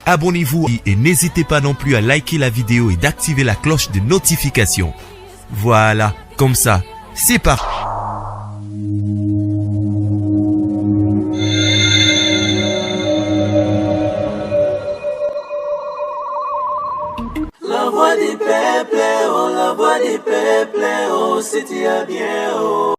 Abonnez-vous et n'hésitez pas non plus à liker la vidéo et d'activer la cloche de notification. Voilà, comme ça, c'est parti. La voix du peuple, oh la voix du peuple, oh si tu as bien, oh.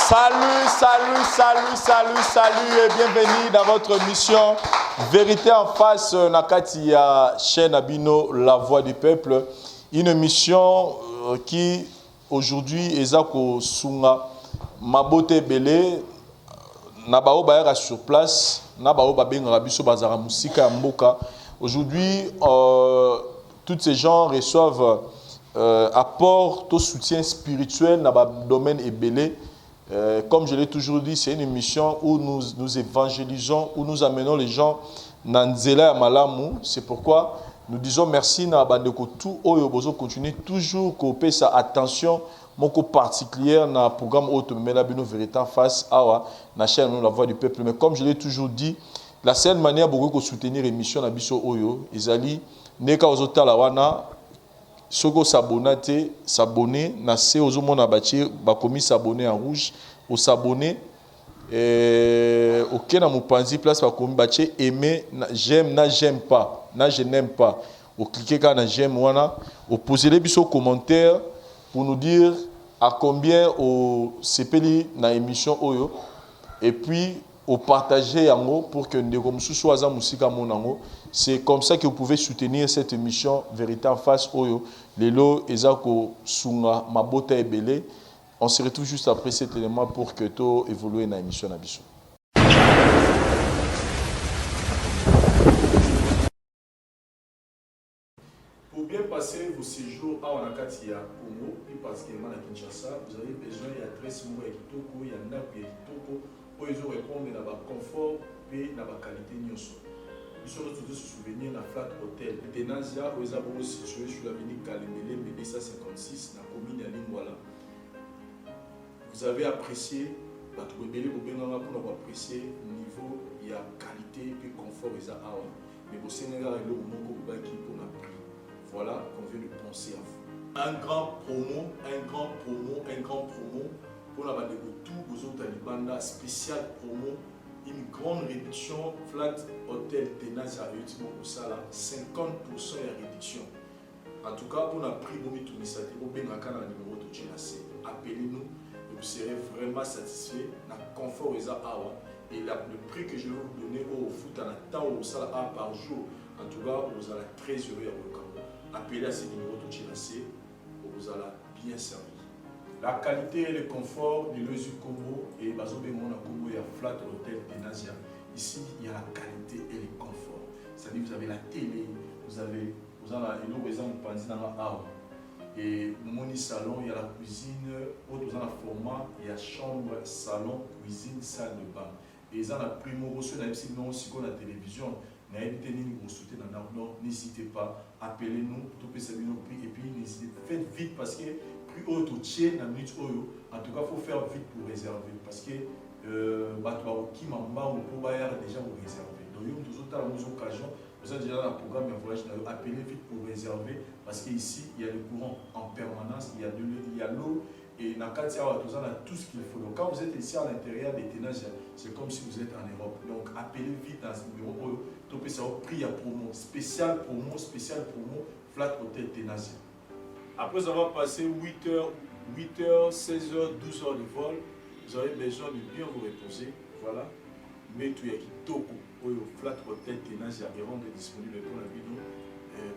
Salut, salut, salut, salut, salut et bienvenue dans votre mission Vérité en face na kati ya chaîne na bino La Voix du Peuple, une mission qui aujourd'hui eza kosunga mabota ebele na bao bayaka sur place, na bao babengaka biso bazalaka mosika ya mboka. Aujourd'hui, toutes ces gens reçoivent apport to soutien spirituel na badomaine ebele. Comme je l'ai toujours dit, c'est une émission où nous nous évangélisons, où nous amenons les gens na nzela ya malamu. C'est pourquoi nous disons merci na bandeko tout oyo bozo continuer toujours kopesa attention moko particulière na programme oyo tomemela bino, Vérité en face, awa na chaîne La Voix du Peuple. Mais comme je l'ai toujours dit, la seule manière bokoki kosoutenir émission na biso oyo ezali ndeka ozotala wana. Soki osabona te, s'abonner na se. Ozomona batie, bakomi "s'abonner" en rouge, osabonner. Oke na mopanzi, place bakomi, batie "aimer", "j'aime" na "j'aime pas" na "je n'aime pas", oclique kaka na "j'aime" wana. Oposele biso commentaire pour nous dire à combien osepeli na émission oyo et puis opartage yango pour que ndeko mosusu aza mosika amona yango. C'est comme ça que vous pouvez soutenir cette émission Vérité en face oyo lelo eza kosunga mabota ebele. On se retrouve juste après cet élément pour que to évolue na émission na biso. Pour bien passer vos séjours awa na kati ya Congo, plus particulièrement na Kinshasa, vous avez besoin ya adresse moko ya kitoko, ya ndako ya kitoko oyo ezorépondre na baconfort mpe na baqualité nyonso. Biso nyonso tozo se souvenir na Flat Hotel Tenasia oyo eza bongo situé sur l'avenue Kalembelembe 256 na commune ya Lingwala. Vous avez apprécié, bato ebele bobenganga mpona koapprécier niveau ya qualité mpe confort eza awa, mais bosengeli kaka eloko moko, bobaki mpona prix. Voilà qu'on vient de penser à vous. Un grand promo, un grand promo, un grand promo mpona bandeko tout bozota libanda. Spécial promo, une grande réduction. Flat Hotel Tenasia euti bokosala 50% ya réduction. En tout cas, mpona prix, bomitungisa te, bobengaka na numéro totie na se. Appelez-nous et vous serez vraiment satisfait na confort eza awa et le prix que je vais vous donner oyo ofuta na ntango osala a par jour. En tout cas, ozala très heureux ya koyoka ngo. Appelez à ce numéro totie na se, okozala bien servi. La qualité et le confort de l'Oezu Congo et bazobenga na Congo ya Flat Hotel Tenasia. Ici, il y a la qualité et le confort, c'est-à-dire vous avez la télé, vous avez, vous avez eloko eza mopanzi nanga awa et moni salon, il y a la cuisine oyo toza na format ya chambre, salon, cuisine, salle de bain. Eza na prix moko soki nayebisi bino sikoyo na télévision, nayebi te nini kosute na ndako. Donc n'hésitez pas, appelez-nous, topesa bino prix. Et puis n'hésitez, faites vite parce que prix oyo totie na minute oyo, en tout cas faut faire vite pour réserver parce que bato bakokima mbango mpo bayaka déjà koréserver. Donc yo moto ozotala ngo, eza occasion, oza déjà na programme ya voyage na yo, appelez vite pour réserver parce que ici il y a le courant en permanence, il y a l'eau et na kati awa toza na tout ce qu'il faut. Donc quand vous êtes ici à l'intérieur des Tenasia, c'est comme si vous êtes en Europe. Donc appelez vite dans ce numéro oyo, topesa yo prix ya promo, spécial promo, spécial promo, Flat Hotel Tenasia. Après avoir passé 8 heures, 8 heures, 16 heures, 12 heures de vol, vous avez besoin de bien vous reposer. Voilà, mbeto ya kitoko oyo Flat Hotel Tenasia erendre disponible mpona bino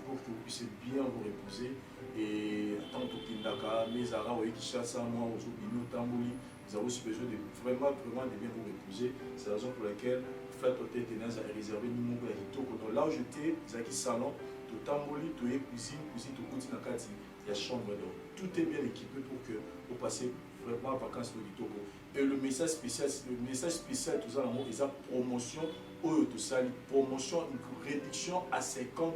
pour que vous puissiez bien vous reposer. Et tant tokendaka mais ezalaka oye Kinshasa, mwa ozobimi, otamboli, vous avez aussi besoin de vraiment vraiment de bien vous reposer. C'est la raison pour laquelle Flat Hotel Tenasia est réservé moko ya kitoko. Donc là où j'étais, ezalaki salon, totamboli, toye cuisine, cuisine, tokoti na kati ya chambre. Donc tout est bien équipé pour que vous passiez vraiment vacances de kitoko. Et le message spécial, le message spécial toza nango eza promotion oyo tosali, promotion, réduction à 50.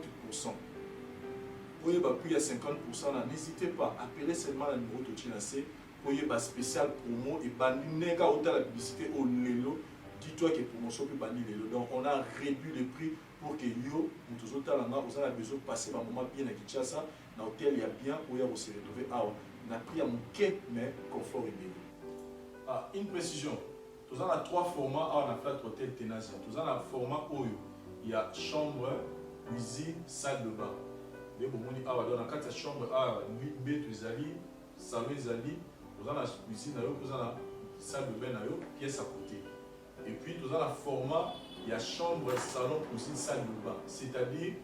Oyeba prix ya 50 na, n'hésitez pas, appelez seulement na numéro totie na se. Oyeba spécial promo ebandi ndenge kaka otala publicité oyo lelo. Dis-toi que promotion mpe ebandi lelo. Donc on a réduit le prix pour que yo moto ozotala nga, oza na besoin passer bamoment bien na Kinshasa, na hôtel ya bien, oya kose retrouver awa na prix ya moke mais confort ebele. Ah, une précision: toza na trois formats awa na Flat Hotel Tenasia. Toza na format oyo ya chambre, cuisine, salle de bain, nde bomoni awa. Donc na kati ya chambre awa, mbeto ezali, salon ezali, oza na cuisine na yo, mpe oza na salle de bain na yo, pièce à côté. Et puis toza na format ya chambre, salon, cuisine, salle de bain, c'est-à-dire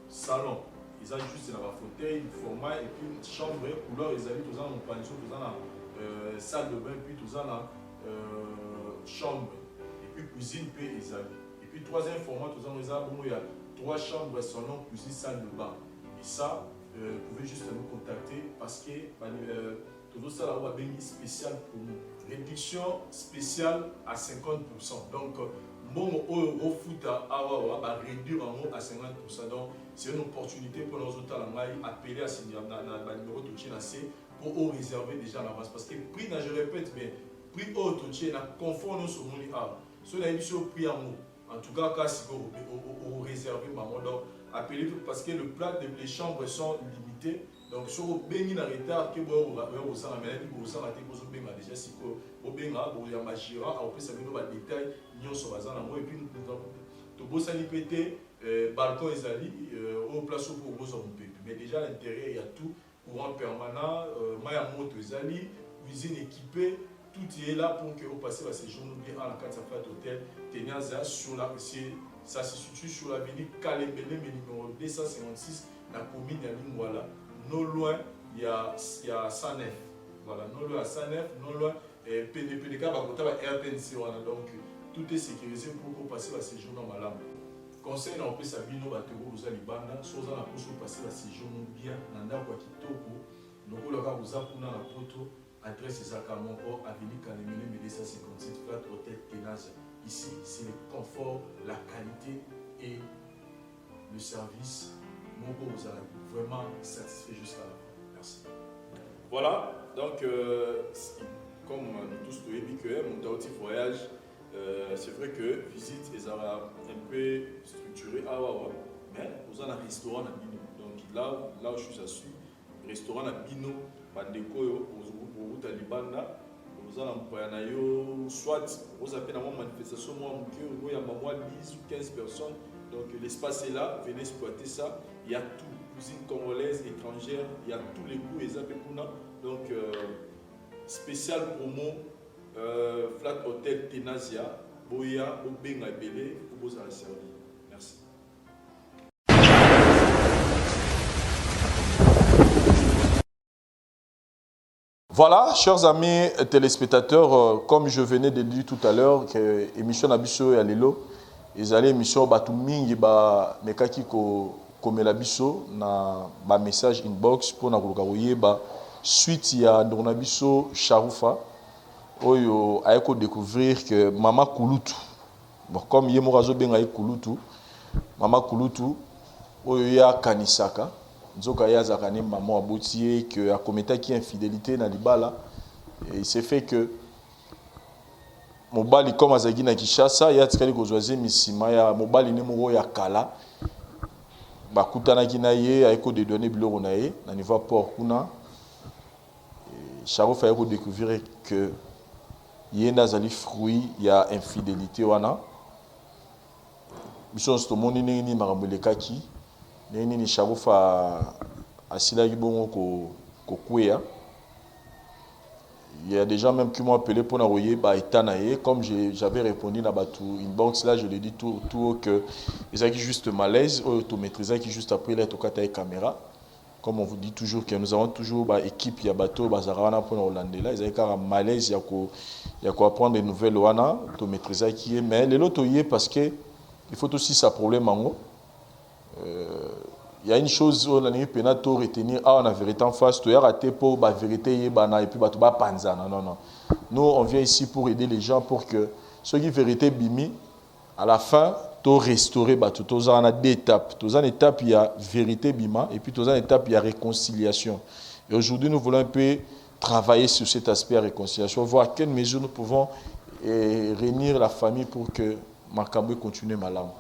salon eza juste na bafauteuil, format, et puis chambre, couloir ezali, toza na mopanzi, toza na salle de bain, puis toza na chambre, et puis cuisine mpe ezali. Et puis troisième format toza ngo eza bongo ya trois chambres, salon, cuisine, salle de bain. Et ça, vous pouvez juste nous contacter parce que tozosala oyo babengi spécial promo, réduction spéciale à 50. Donc mbongo oyo ofuta awa, baréduire yango à 50. Donc c'est une opportunité mpona ozotala ngai, appeler na banuméro totie na se pour oréserver déjà à l'avance, parce que prix na, je répète bien, prix oyo totie na confort nyonso omoni awa, so nayebi so prix yango, en tout cas ka sikoyo oréserver bango. Donc appelez, parce que le plat de les chambres sont limitées. Donc soki obengi na retard ke boya kosala, mais nayebi bosala te, bozobenga déjà sikoyo, bobenga, boyamba gérant, akopesa bino badétail nyonso baza nango. Et puis tobosani mpe te, balcon ezali oyo, place oyo mpo okozwa mopepe. Mais déjà à l'intérieur, il y a tout: courant permanent, mai ya moto ezali, cuisine équipée, tout est là pour que vous passiez ba séjour bien à la kati ya Flat Hotel Tenaza. Sur la ça se situe sur l'avenue Kalembelembe numéro 256, na commune ya Lingwala, non loin il y a 109. Voilà, non loin à 109, non loin pene pene kaka bakota ba RTNC wana. Donc tout est sécurisé pour que vous passiez ba séjour na malamu. Conseil na opesa bino bato oyo boza libanda: so oza na mposa opasser ba séjour bien na ndako ya kitoko lokola kaka oza kuna na Poto, adresse ezaka moko: avenue Kalembelembe 257, Flat Hotel Tenaza. Ici, c'est le confort, la qualité et le service moko, vous allez vraiment satisfait jusqu'à la fin. Merci. Voilà, donc comme nous tous toyebi que moto auti voyage, c'est vrai que visite ezala un peu structuré awa, mais oza na restaurant na bino. Donc là où je suis assis, restaurant na bino. Bandeko oyo boruta libanda, oza na mopaya na yo, soit oza mpe na mwa manifestation mwa moke, okoyamba mwa 10 ou 15 personnes. Donc l'espace est là, venez exploiter ça. Il y a tout: cuisine congolaise, étrangère, il y a tous les goûts eza mpe kuna. Donc spécial promo, Flat Hotel Tenasia. Boya, bobenga ebele po bozala servi. Merci. Voilà, chers amis téléspectateurs, comme je venais de le dire tout à l'heure, que émission na biso ya lelo ezali émission bato mingi bamekaki komela biso na bamessage inbox mpona koluka koyeba suite ya ndeko na biso Sharufa, oyo aye kodécouvrir que mama kulutu, bon, comme ye moko azobenga ye kulutu, mama kulutu oyo ye akanisaka nzoka ye azalaka ne mama aboti ye, ke akometaki infidélité na libala. Et il s'est fait que mobali, comme azalaki na Kinshasa, ye atikali kozwa zemi nsima ya mobali ne moko ya kala bakutanaki na ye, aye kodédouaner biloko na ye na niveau ya port kuna. Sharof aye kodécouvrir que ye nde azali fruit ya infidélité wana. Biso nyonso tomoni ndenge nini makambo elekaki, ndenge nini Sharof asilaki bongo kokweya. Il y a des gens même qui m'ont appelé pour koyeba état na ye. Comme j'avais répondu na bato inbox là, je l'ai dit tout, tout haut que ezalaki juste malaise oyo tomaîtrisaki juste après là tokata ye caméra. Comme on vous dit toujours que nous avons toujours ba équipe ya bato bazalaka wana mpona kolandela, ezalaki kaka malaise ya koapprendre des nouvelles wana, tomaîtrisaki ye. Mais lelo toye parce que il faut aussi sa problème yango. Il y a une chose oyo nalingi mpena to retenir awa na Vérité en face: toyaka te mpo bavérité eyebana et puis bato bapanzana. Non, non, nous, on vient ici pour aider les gens, pour que soki vérité bimi, à la fin to restaurer bato. Tozala na deux étapes: toza na étape ya vérité bima et puis toza na étape ya réconciliation. Et aujourd'hui, nous voulons un peu travailler sur cet aspect à réconciliation, voir à quelle mesure nous pouvons réunir la famille pour que makambo continue malamu.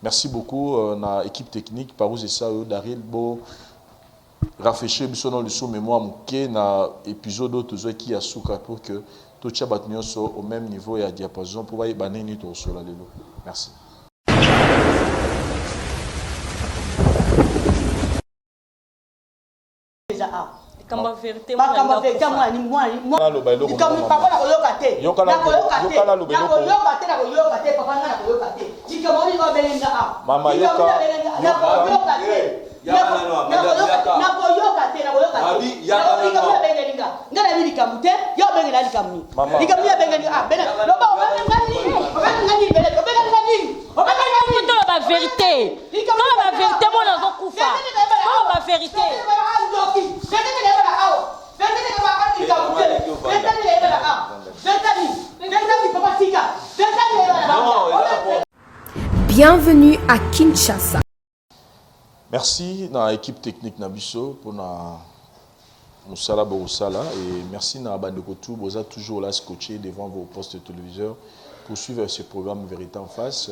Merci beaucoup na équipe technique Parouz esa oyo Dariel bo rafraîchir biso na liso mémoire moke na épisode oyo tozwaki ya suka pour que totia bato nyonso au même niveau ya diapason mpo bayeba nini tokosola lelo. Merci. Eza awa. Likambo ya vérité. Makambo ya vérité, mwana mwana Naloba eloko likambo moko, papa mama. nakoyoka te. Yoka na- Nakoyoka te. yoka naloba eloko. Nakoyoka te, nakoyoka te papa, nga nakoyoka te. Likambo nini obengi nga awa? Mama, Likambo yoka- nini obengi nga? yoka- Nakoyoka te. Eh, yaka nano, madame, yaka. Nakoyoka te, nakoyoka te. Abi, yaka nano. Likambo nini obengeli nga? Nga nayebi likambo te, yo obengeli nga likambo nini? Mama. Likambo nini obengeli nga? Ah, bena, loba obengi nga nini? Obengi nga nini, Bele? Obengi nga nini? Obengi nga nini? Toloba vérité, toloba vérité, mwana azokufa, toloba vérité. Bienvenue à Kinshasa. Merci na équipe technique na biso pour na mosala bokosala et merci na bandeko tout boza toujours là scotché devant vos postes de téléviseurs pour suivre ce programme Vérité en face.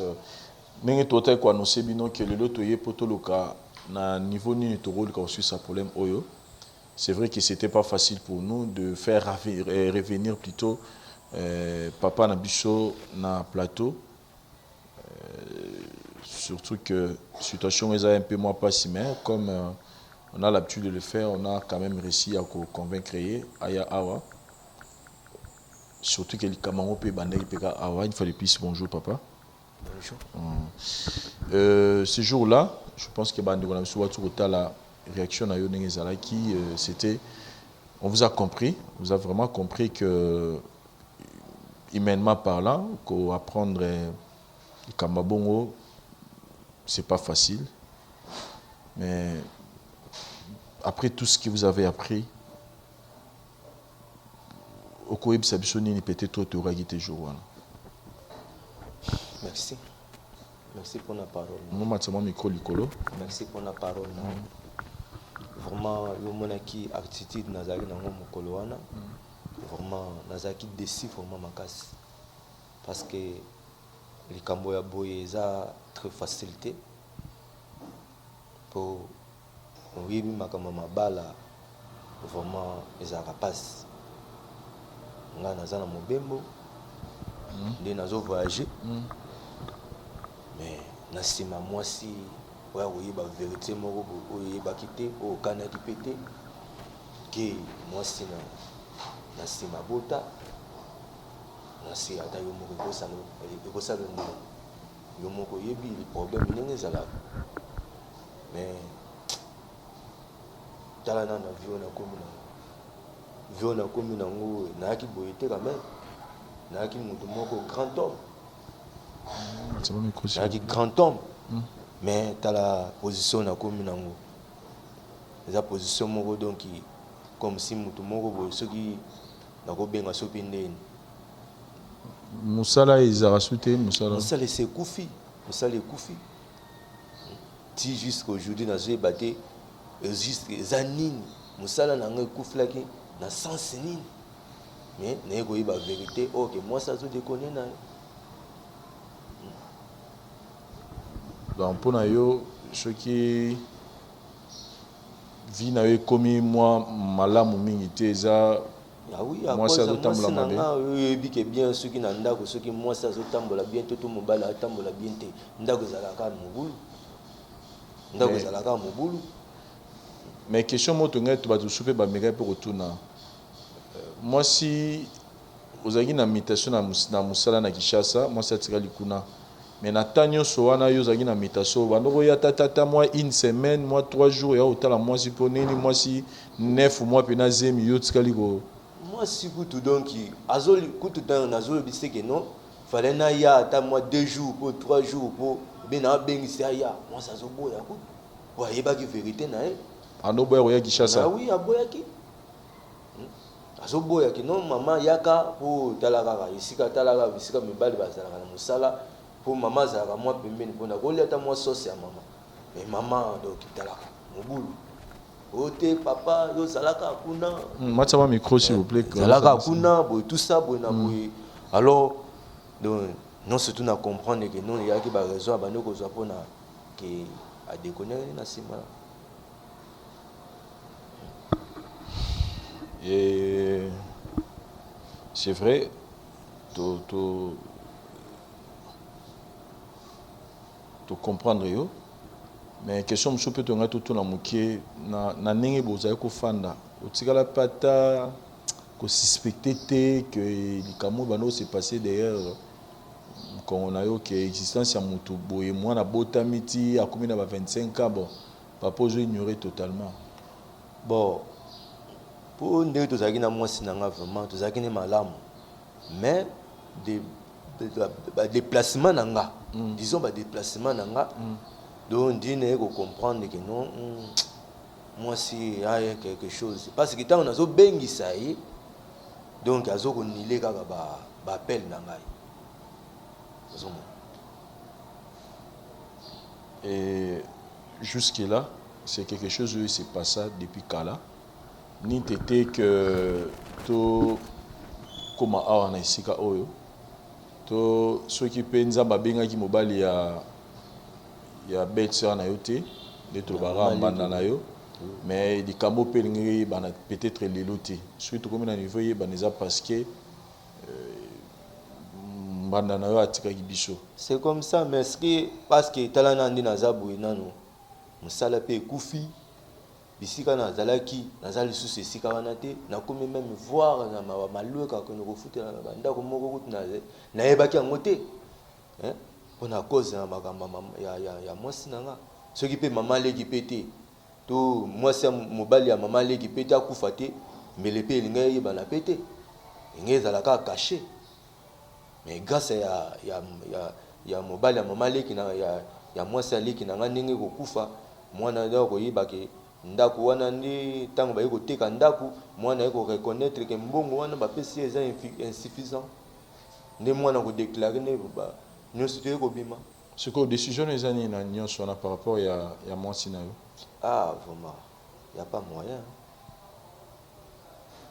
Ndenge totaki koannonce bino ke lelo toye mpo toluka na niveau nini tokoluka kosuisa problème oyo. C'est vrai que c'était pas facile pour nous de faire revenir plutôt papa na biso na plateau, surtout que situation est un peu moins pas si, mais comme on a l'habitude de le faire, on a quand même réussi à convaincre ye aya awa, surtout que likambo yango mpe ebandaki mpe kaka awa. Une fois de plus, bonjour papa. Bonjour. Ce jour-là, je pense que bandeko na biso bati kotala réaction na yo ndenge ezalaki, c'était, on vous a compris, vous a vraiment compris que humainement parlant, koapprendre likambo ya bongo, c'est pas facile. Mais après tout ce que vous avez appris, okoyebisa biso nini peut-être oyo toyokaki te jour wana? Merci. Merci pour la parole. Momatisa mwa micro likolo. Merci pour la parole. Vraiment, yo monaki attitude nazalaki nango mokolo wana. Vraiment, nazalaki déçu vraiment makasi. Parce que likambo ya boye eza très facilité. Po oyebi makambo ya mabala vraiment ezalaka mpasi. Ngai naza na mobembo nde nazo voyage, mais na nsima mwasi oya koyeba vérité moko boye oyo oyebaki te, oyo okanaki mpe te, ke mwasi na nsima bota na se. Ata yo moko ekosala ndenge yo moko oyebi problème ndenge ezalaka. Mais tala na vie oyo nakomi nango, vie oyo nakomi nango, nayaki boye te. Quand même nayaki moto moko grand homme. Matisa mwa micro. Nayaki grand homme, mais tala position nakomi nango, eza position moko donc comme si moto moko boye soki nakobenga so mpe ndeni. Mosala ezalaka su te, mosala? Mosala esi ekufi, mosala ekufi ti jusqu'aujourd'hui nazoyeba te juste eza nini. Mosala na ngai ekufilaki na sens nini? Mais naye koyeba vérité oyo ke mwasi azodekone na ye. Donc mpo na yo, soki vie na yo ekomi mwa malamu mingi te, eza Ah oui, mwasi à cause ya azotambola mwasi na mabe. nga. Oyo oyebi ke bien soki na ndako, soki mwasi azotambola bien te to mobali atambola bien te, ndako ezalaka mobulu, ndako ezalaka mobulu. Mais question moko tongai to bato mosusu mpe bamekaki mpe kotuna, mwasi ozalaki na mutation na mosala na Kinshasa, mwasi atikali kuna, mais na temps nyonso wana yo ozalaki na mutation, bando koya tatata mwa une semaine, mwa 3 jours ya kotala mwasi, mpo nini mwasi 9 mois mpe na zemi, yo otikali ko Mwasi kutu donc azoli kutu ntango nazolobi seke non, fallait naya ata mwa 2 jours po 3 jours po be na abengisi aya, mwasi azoboya kutu po ayebaki vérité na ye. Ando boya koya Kinshasa? Ah oui, aboyaki. Azoboyaki non, mama yaka mpo tala kaka esika, tala kaka esika mibali bazalaka na mosala, mpo mama azalaka mwa pembeni mpona kolia ata mwa sauce ya mama. Mais mama donc talaka mobulu. Oyo te papa, yo ozalaka kuna. Matisa mwa micro s'il vous plaît. Zalaka kuna boye tout ça boye na boye. Alors donc non surtout na comprendre que non eyaki ba raison abandi kozwa mpona ke adekone na nsima. Et c'est vrai, to, to, to comprendre yo. Mais question mosusu mpe tongai totuna moke na, na ndenge bozali kofanda otikala mpe ata kosuspecte te ke likambo oyo banda kose passe derrière mokongo na yo ke existence ya motu boye mwana abotami ti akomi na ba 25 ans bon papa ozo ignorer totalement. Bon po ndenge tozalaki na mwasi na nga vraiment tozalaki ne malamu mais de, ba déplacement na nga mm. disons ba déplacement na nga mm. donc ndi naye ko comprendre que non mm, mwasi aye quelque chose parce que ntango nazobengisa ye donc azokonile kaka ba, ba appel na ngai ozomona. Et jusque là c'est quelque chose oyo se passa depuis kala nini te te que to koma awa na esika oyo to soki pe nzambe abengaki mobali ya ya belle sœur na yo te nde tolobaka mbanda na yo mais likambo pe elingi eyebana peut-être lelo te soki tokomi na niveau eyebana eza parce que mbanda na yo atikaki biso. C'est comme ça mais ce que parce que tala na nde naza boye nanu musala pe ekufi bisika nazalaki naza lisusu esika wana te nakomi meme voir na mawa malueka kokende kofutela na ba ndako moko kutu nayebaki yango te hein pona cause ya makambo ya, ya, ya mwasi na nga soki pe mama leki pe te to mwasi ya mobali ya mama leki pe te akufa te mbele pe elingaki eyebana pe te elingaki ezala kaka cache mais grâce ya, ya, ya, ya mobali ya mama leki na ya, ya mwasi ya leki na nga ndenge kokufa mwana nde akoyeba ke ndako wana nde ntango baye koteka ndako mwana aye koreconnaitre ke mbongo wana bapesi ye eza insuffisant nde mwana kodeklare nde nyonso toye kobima. Sikoyo decision nayo eza nini na nionso wana par rapport ya ya mwasi na yo? Ah vraiment ya pas moyen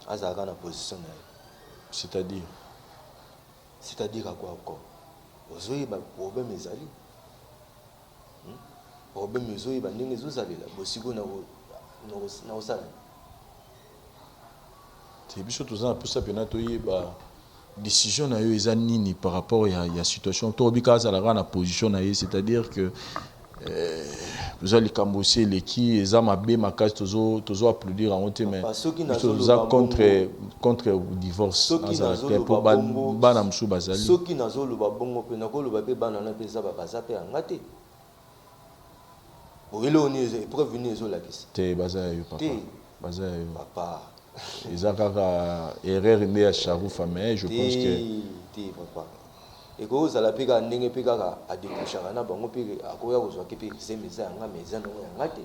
azala kaka na position na ye. C'est à dire? C'est à dire à quoi encore? Ozoyeba problème ezali hmm? Problème ezoyeba ndenge ezozalela bosiko na nakosala te biso toza na posa pena toyeba decision na yo eza nini par rapport ya, ya situation to obika azala kaka na position na ye c'est à dire que eza likambo osi eleki eza mabe makasi tozo tozo applaudir yango te mais biso toza contre contre divorce nazala clair po bana mosusu bazali soki nazoloba bongo mpe nakoloba mpe bana na mpe eza baza mpe yanga te Bo eloko nini ezo epreuve nini ezo lakisa? Te baza ya yo papa. Baza ya yo. Papa. Eza kaka erreur nde ya Sharufa mais je pense que te te papa. Ekoki kozala pe kaka ndenge pe kaka a decrochaka na bango pe akoya kozwa ke pe zemi eza ya nga mais eza nango ya nga te.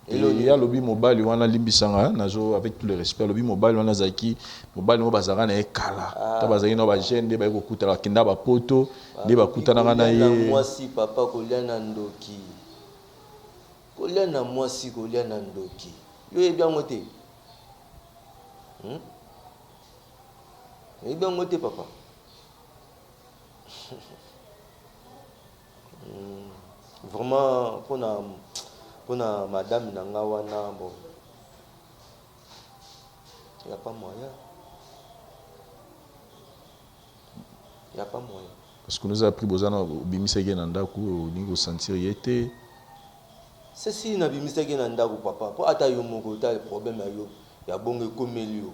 Ye alobi mobali wana limbisa nga nazo avec tout le respect alobi mobali wana azalaki mobali moko bazalaka na ye kala ta bazalaki na ba jeune nde baye kokutana bakenda ba poto nde bakutanaka na ye. Mwasi papa kolia na ndoki kolia na mwasi kolia na ndoki yo oyebi yango te hum oyebi yango te papa Vraiment pona pona madame na nga wana bon ya pas moyen ya pas moyen. Parce que nous a appris boza na obimisaki ye na ndaku olingi ko sentir ye te. Si si na bimisaki ye na ndaku papa po ata yo moko ta problème ya yo ya bongo ekomeli yo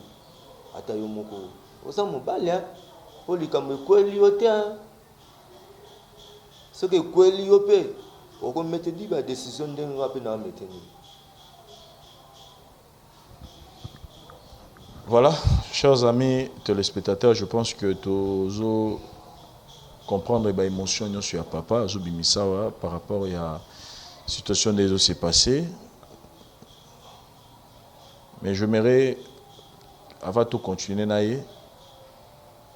ata yo moko oza mobali hein po likambo ekweli yo te hein. Soki ekweli yo pe oko metedi ba decision ndenge nga pe na meteni. Voilà, chers amis téléspectateurs, je pense que tozo comprendre ba émotion nyonso ya papa azobimisa awa par rapport ya situation nde ezo se passer. Mais j'aimerais avant to continuer na ye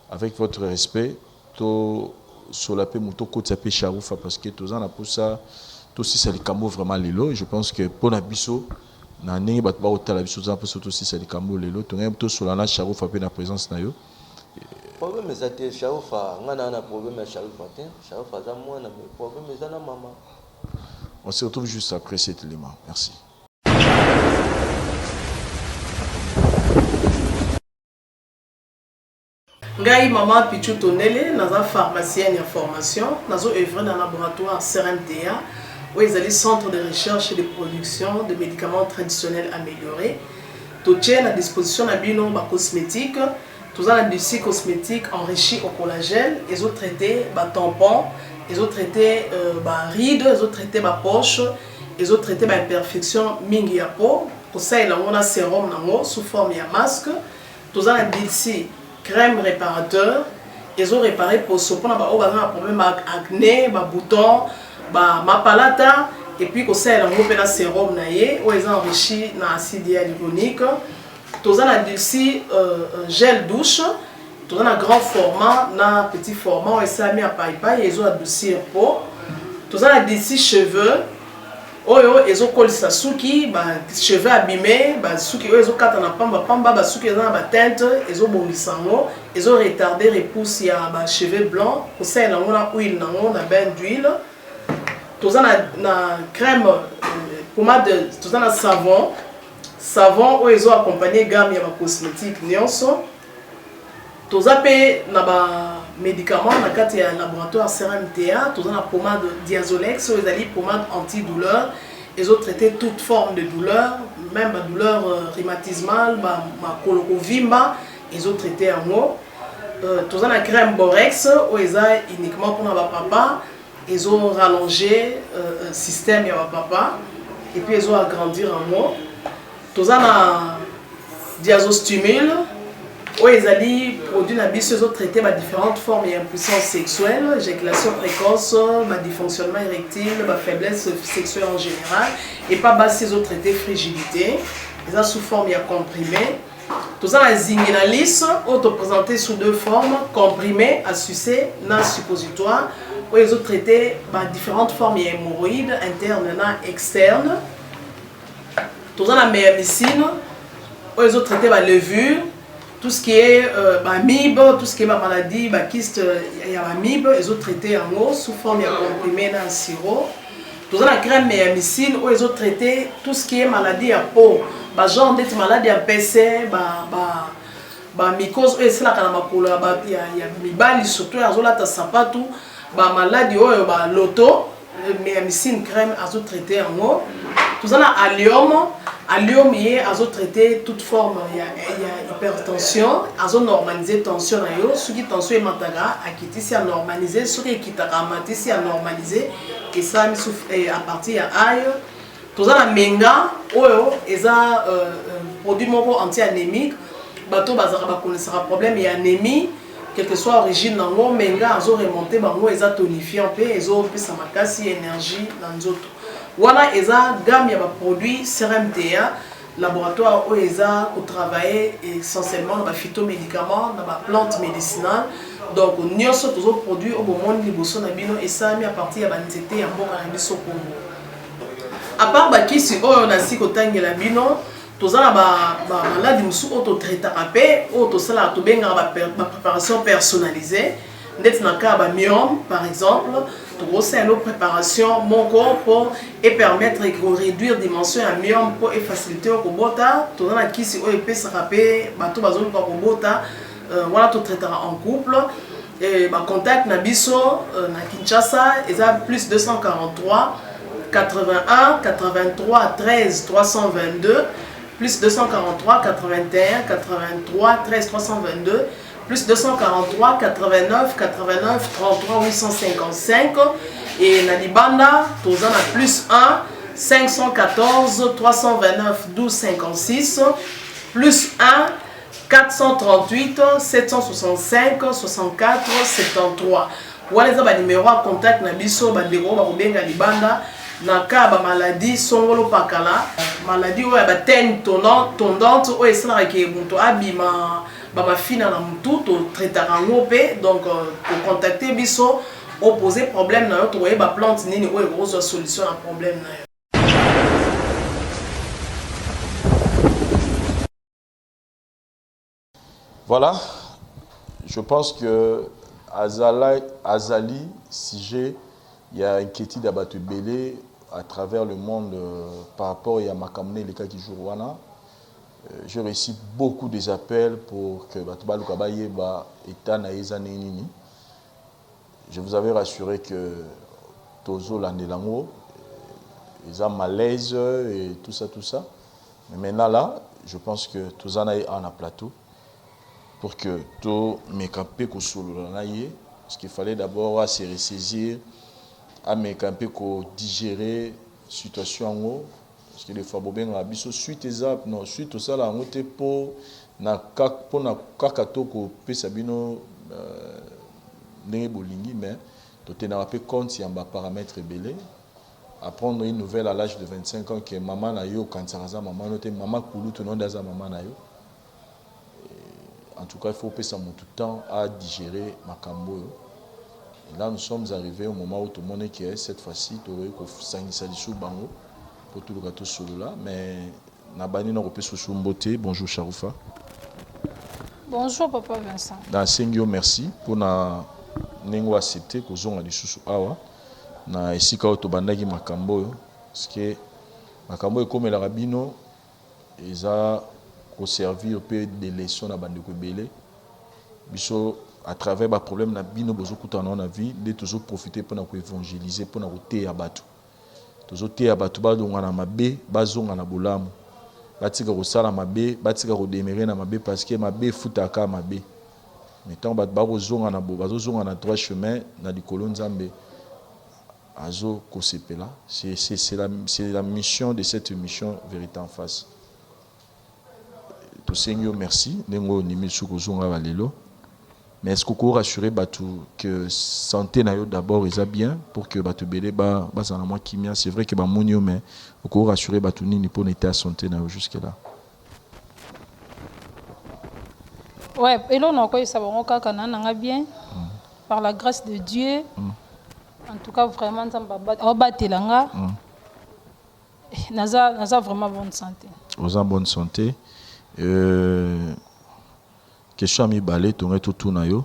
Avec votre respect to sola pe moto okotisa pe sharufa parce que toza na posa tosisa likambo vraiment lelo je pense que pona biso Na ndenge bato bakotala biso, toza mposa tosisa likambo lelo. Tongai tosola na Sharufa mpe na présence na yo. Problème eza te. Sharufa, ngai naa na problème ya Sharufa te. Sharufa aza mwana, mais problème eza na mama. On se retrouve juste après cet élément. Merci. Ngai mama Pichou Tondele, naza pharmacienne ya formation, nazo œuvrer na laboratoire CRMTA oyo ezali centre de recherche et de production de médicaments traditionnels améliorés. Totie na disposition na bino ba cosmétiques. Toza na Dulci cosmétique enrichi au collagène, ezo traiter ba tampons, ezo traiter ba rides, ezo traiter ba poches, ezo traiter ba imperfections mingi ya peau, kosalela yango na sérum nango sous forme ya masque. Toza na Dulci crème réparateur, ezo réparer poso mpona baoyo baza na problème ya acné, ba boutons, ba mapalata, et puis kosalela yango mpe na sérum na ye oyo eza enrichi na acide hyaluronique. Toza na Dulci gel douche, toza na grand format na petit format oyo esalami ya paipai, ezo adoucir peau. Toza na Dulci cheveux oyo ezokolisa suki, ba cheveux abîmés, ba suki oyo ezokata na pamba pamba, ba suki eza na ba teinte, ezobongisa yango, ezo retarder repousse ya ba cheveux blancs, kosalela yango na huile nango na bain d'huile. Toza na crème pommade, toza na savon, savon oyo ezo accompagner gamme ya ba cosmétiques nyonso. Toza pe na ba médicaments na kati ya laboratoire CRMTA. Toza na pommade Diazolex oyo ezali pommade antidouleur, ezo traiter toute forme de douleur, même ba douleur rhumatismale, ba makolo kovimba, ezo traiter yango. Toza na crème Borex oyo eza uniquement mpona ba papa, ezo rallonger système ya ba papa et puis ezo agrandir yango. Toza na Diazostimule oyo ezali produit na biso, ezo traiter ba différentes formes ya impuissance sexuelle, éjaculation précoce, ba dysfonctionnement érectile, ba faiblesse sexuelle en général, et pas basi ezo traiter frigidité, eza sous forme ya comprimé. Toza na Zinginalis oyo toprésente sous deux formes, comprimé à sucer na suppositoire, oyo ezo traiter ba différentes formes ya hémorroïdes interne na externe. Toza na Meyamicine oyo ezo traiter ba levure, tout ce qui est ba amibe, tout ce qui est ba maladie, ba kyste ya ba amibe, ezo traiter yango sous forme ya comprimé na sirop. Toza na crème Meyamicine oyo ezo traiter tout ce qui est maladie ya peau, ba genre ndeti maladie ya mpese, ba mycose oyo esalaka na makolo ya mibali, surtout azolata sapatu, ba maladie oyo ba loto, Meyamicine crème azo traiter yango. Toza na allium, allium ye azo traiter toute forme ya hypertension, azo normaliser tension na yo. Soki tension emataka akitisi, a normaliser, soki ekitaka amatisi, a normaliser, esalami à partir ya ail. Toza na menga oyo eza produit moko anti-anémique, bato bazalaka bakonesaka problème ya anémie, quelle que soit origine nango, menga azo remonter bango, eza tonifiant mpe ezopesa makasi, énergie na nzoto. Wana eza gamme ya ba produits CRMTA, laboratoire oyo eza kotravailler essentiellement na ba phytomédicaments, na ba plantes médicinales. Donc nyonso tozoproduire oyo bomoni liboso na bino esalami à partir ya banzete ya mboka na biso Congo. À part bakisi oyo nasi kotangela bino, toza na bamaladi mosusu oyo totraitaka mpe oyo tosalaka, tobengaka ba préparation personnalisée, ndeti na cas ya bamyome par exemple, tokosalela préparation moko mpo epermettre koréduire dimension ya myome mpo efacilité oyo kobota. Toza na kisi oyo epesaka mpe bato bazoluka kobota, wana totraitaka en couple. Bacontact na biso na Kinshasa eza plus 243 81 83 13 322, plus 243 81 83 13 322, plus 243 89 89 33 855, et na libanda toza na plus 1 514 329 12 56, plus 1 438 765 64 73. Wana eza banimero ya contact na biso. Bandeko oyo bakobenga libanda na ka ya bamaladi songolo pakala, maladi oyo ya bateigne tondante oyo esalaka ke moto abima bamafina na motu, totraitaka yango mpe. Donc kocontacte biso, opose problème na yo, tokoyeba plante nini oyo ekozwa solution na problème na yo. Voilà, je pense que azala, azali sujet ya inquiétude ya bato ebele à travers le monde par rapport ya makambo na elekaki jour wana. J'ai reçu beaucoup des appels pour que bato baluka bayeba état na ye eza ndenge nini. Je vous avais rassuré que tozolandela yango, eza malaise et tout ça, tout ça. Mais maintenant là, je pense que toza na ye awa na plateau pour que tomeka mpe kosolola na ye, parce qu'il fallait d'abord se ressaisir, ameka mpe kodigérer situation yango, parce que des fois bobengaka biso suite eza non suite, tosala yango te mpo na mpona kaka to kopesa bino ndenge bolingi, mais totenaka mpe compte ya baparamètre ebele. Apprendre une nouvelle à l'âge de 25 ans que mama na yo okanisaka aza mama no te, mama kulutu no nde aza mama na yo, en tout cas il faut opesa motu temps à digérer makambo oyo. Et là, nous sommes arrivés au moment où tomoni que cette fois-ci tokoki kosangisa lisusu bango mpo toluka tosolola. Mais nabandi na kopesa osu mbote. Bonjour Sharufa. Bonjour papa Vincent. Nasengi yo merci mpona ndenge oaccepte kozonga lisusu awa na esika oyo tobandaki makambo oyo, parce que makambo oyo ekomelaka bino eza koservir mpe de leçon na bandeko ebele. Biso, à travers baproblème na bino bozokutana nango na vie, nde tozoprofite mpona koévangéliser, mpona koteya bato. Tozoteya bato balonga na mabe, bazonga na bolamu, batika kosala mabe, batika kodemeurer na mabe, parce que mabe efutaka mabe. Mais ntango bato bakozonga na bo bazozonga na droit chemin na likolo, Nzambe azokosepela. C'est la mission de cette émission Vérité en face. Tosengi yo merci ndenge oyo ondimi lisusu kozonga balelo. Mais est-ce que rassurer bato que santé na yo d'abord eza bien, pour que bato ebele bazala mwa kimia? C'est vrai que bamoni yo, mais oko rassurer bato nini mpona état ya santé na yo jusque là? Ouais, eloko na koyebisa bango kaka na nanga bien, par la grâce de Dieu. En tout cas vraiment Nzambe aobatela nga. Naza vraiment bonne santé. Oza bonne santé. Question ya mibale tongai totuna yo,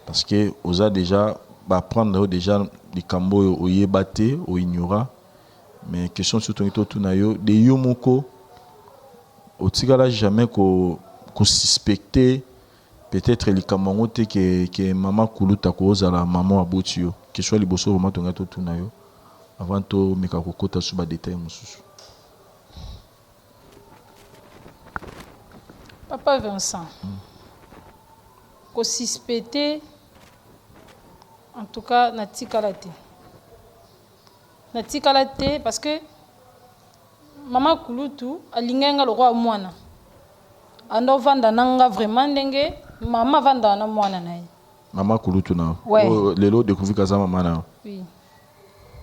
parce que oza déjà baapprendre yo déjà likambo oyo oyeba te, oignora, mais question mosusu tongai totuna yo de yo moko, otikala jamais kosuspecte peut-être likambo yango te ke mama kuluta kozala mama aboti yo? Question ya liboso vraiment tongai totuna yo avant tomeka kokota su badetail mosusu. Papa Vincent, kosuspecte, en tout cas natikala te, natikala te, parce que mama kulutu alingai nga lokola mwana, ando ovanda na nga vraiment ndenge mama avandaka na mwana na ye. Mama kulutu na Ouais. Oyo lelo découvrir kaza mama na yo? Oui,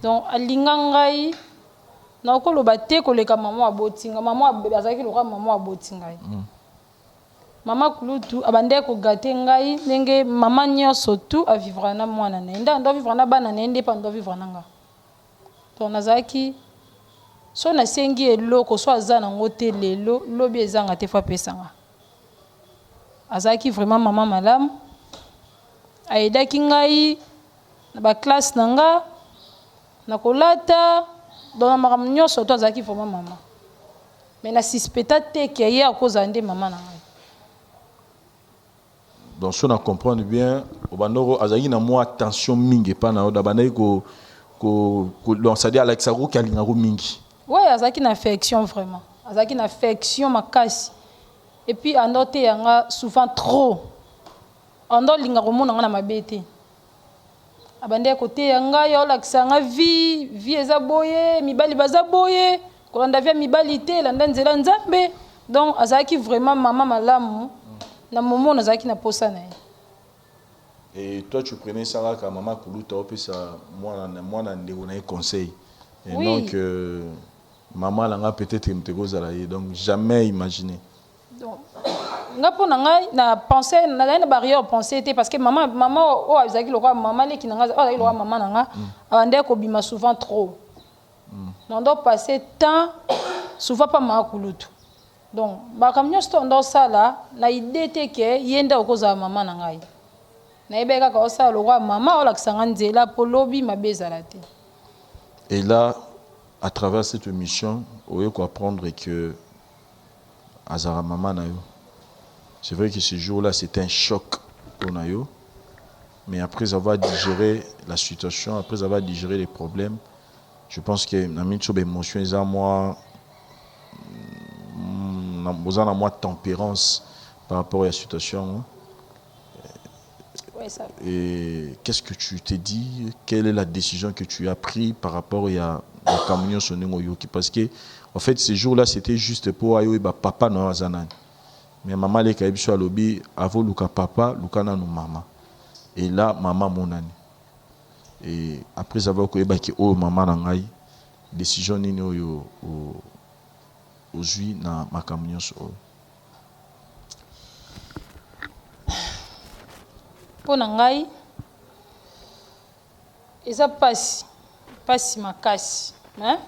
donc alinga ngai, nakoloba te koleka mama aboti nga. Mama azalaki lokola mama aboti ngai. Mama kulutu abandaki kogâter ngai ndenge mama nyonso tu avivra na mwana na ye, nde ando vivre na bana na ye, nde mpe ando vivre na nga. Donc nazalaki so nasengi eloko, so aza nango te lelo, lobi ezanga te, fo apesanga. Azalaki vraiment mama malamu, ayedaki ngai na baclasse na nga, na kolata, donc na makambo nyonso to azalaki vraiment mama. Mais nasuspecta te ke ye akozala nde mama na ngai. Donc so na comprendre bien, obandoko azalaki na mwa attention mingi epai na yo, da bandaki ko donc c'est-à-dire alakisaka koki alingako mingi. Ouais, azalaki na affection, vraiment azalaki na affection makasi. Et puis ando te yanga souvent trop, ando olinga komona nga na mabe te, abandaki koteya ngai, aolakisa nga vie, vie eza boye, mibali baza boye, kolanda vie ya mibali te, elanda nzela Nzambe. Donc azalaki vraiment mama malamu na momo nazalaki na posa na ye. Et toi, tu prenais ça kaka mama kuluta opesa mwana mwana ndeko na ye conseil et Oui. donc mama na nga peut-être moto ekozala ye, donc jamais imaginé. Donc nga, mpo na ngai, na pensé, nazali na barrière pensé te, parce que mama oyo azalaki lokola mama leki na ngai, oyo azalaki lokola mama na nga, abandaki kobima souvent trop, nando passer temps souvent pa mama kulutu. Donc makambo nyonso to anda osala na idee te ke ye nde akokozala mama na ngai. Nayebaki kaka osala lokola mama olakisa nga nzela mpo lobi mabe ezala te. Et là, à travers cette émission, oye ko apprendre que azala mama na yo. C'est vrai que ce jour-là, c'était un choc pour na yo. Mais après avoir digéré la situation, après avoir digéré les problèmes, je pense que na miso ba émotion eza mwa boza na mwa tempérance par rapport à la situation. Ouais, ça. Et qu'est-ce que tu t'es dit? Quelle est la décision que tu as prise par rapport à makambo nyonso ndenge oyoki? Parce que en fait, ces jours-là, c'était juste pour ayo ba papa na yo aza nani. Mais mama leka yebi so alobi avo luka papa, luka nanu mama. Et là, mama monani. Et après avoir koyebaki oyo mama na ngai, décision nini oyo ozwi na makambo nyonso oyo? Mpo na ngai eza pasi, pasi makasi, mais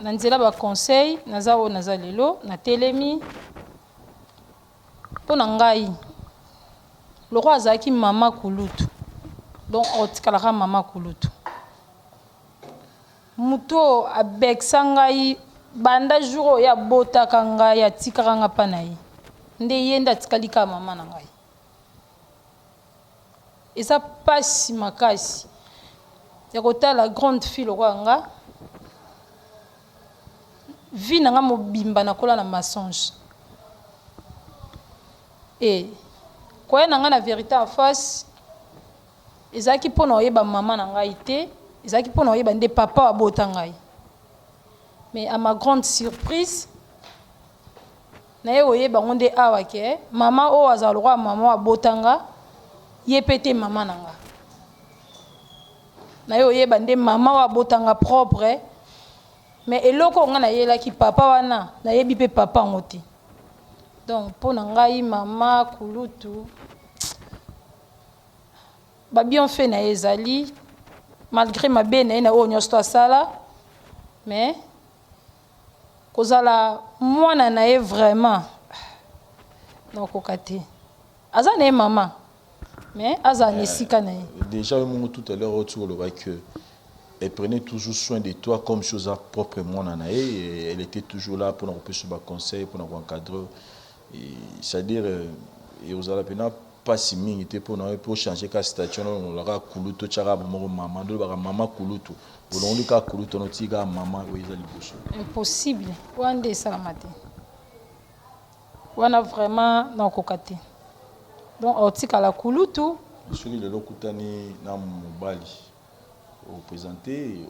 na nzela ba conseil naza oyo naza lelo, natelemi. Mpo na ngai lokola azalaki mama kulutu, donc otikalaka mama kulutu. Moto oyo abekisa ngai banda jour oyo abotaka ngai, atikaka nga mpa na ye, nde ye nde atikali kaka mama na ngai. Eza pasi makasi ya kotala grande fille lokola nga, vie na nga mobimba nakola na mensonge. E koya na nga na vérité en face ezalaki mpona oyeba mama na ngai te, ezalaki mpona oyeba nde papa abota ngai. Mais à ma grande surprise, naye oyeba ngo nde awa ke mama oyo azala lokola mama oyo abota nga, ye pe te mama na nga. Naye oyeba nde mama oyo abota nga propre, mais eloko oyo nga nayelaki papa wana, nayebi pe papa yango te. Donc mpo na ngai mama kulutu, ba bienfait na ye ezali malgré mabe na ye na oyo nyonso to asala, mais kozala mwana na ye vraiment nakoka te. Aza na ye mama, mais azala na esika na ye. Déjà yo moko tout à l'heure oti koloba que elle prenait toujours soin de toi comme si oza propre mwana na ye, et elle était toujours là mpona kopesa ba conseil, mpona koencadre, c'est-à-dire ozala mpena mpasi mingi te mpona yo mpo changer ka statut wana, olongolaka kulutu, otiaka moko mama, nde olobaka mama kulutu, olongoli kaka kulutu wana, otiki kaka mama oyo eza liboso. Impossible, wana nde esalama te, wana vraiment nakoka te. Donc otikala kulutu. Soki lelo okutani na mobali, oprésente?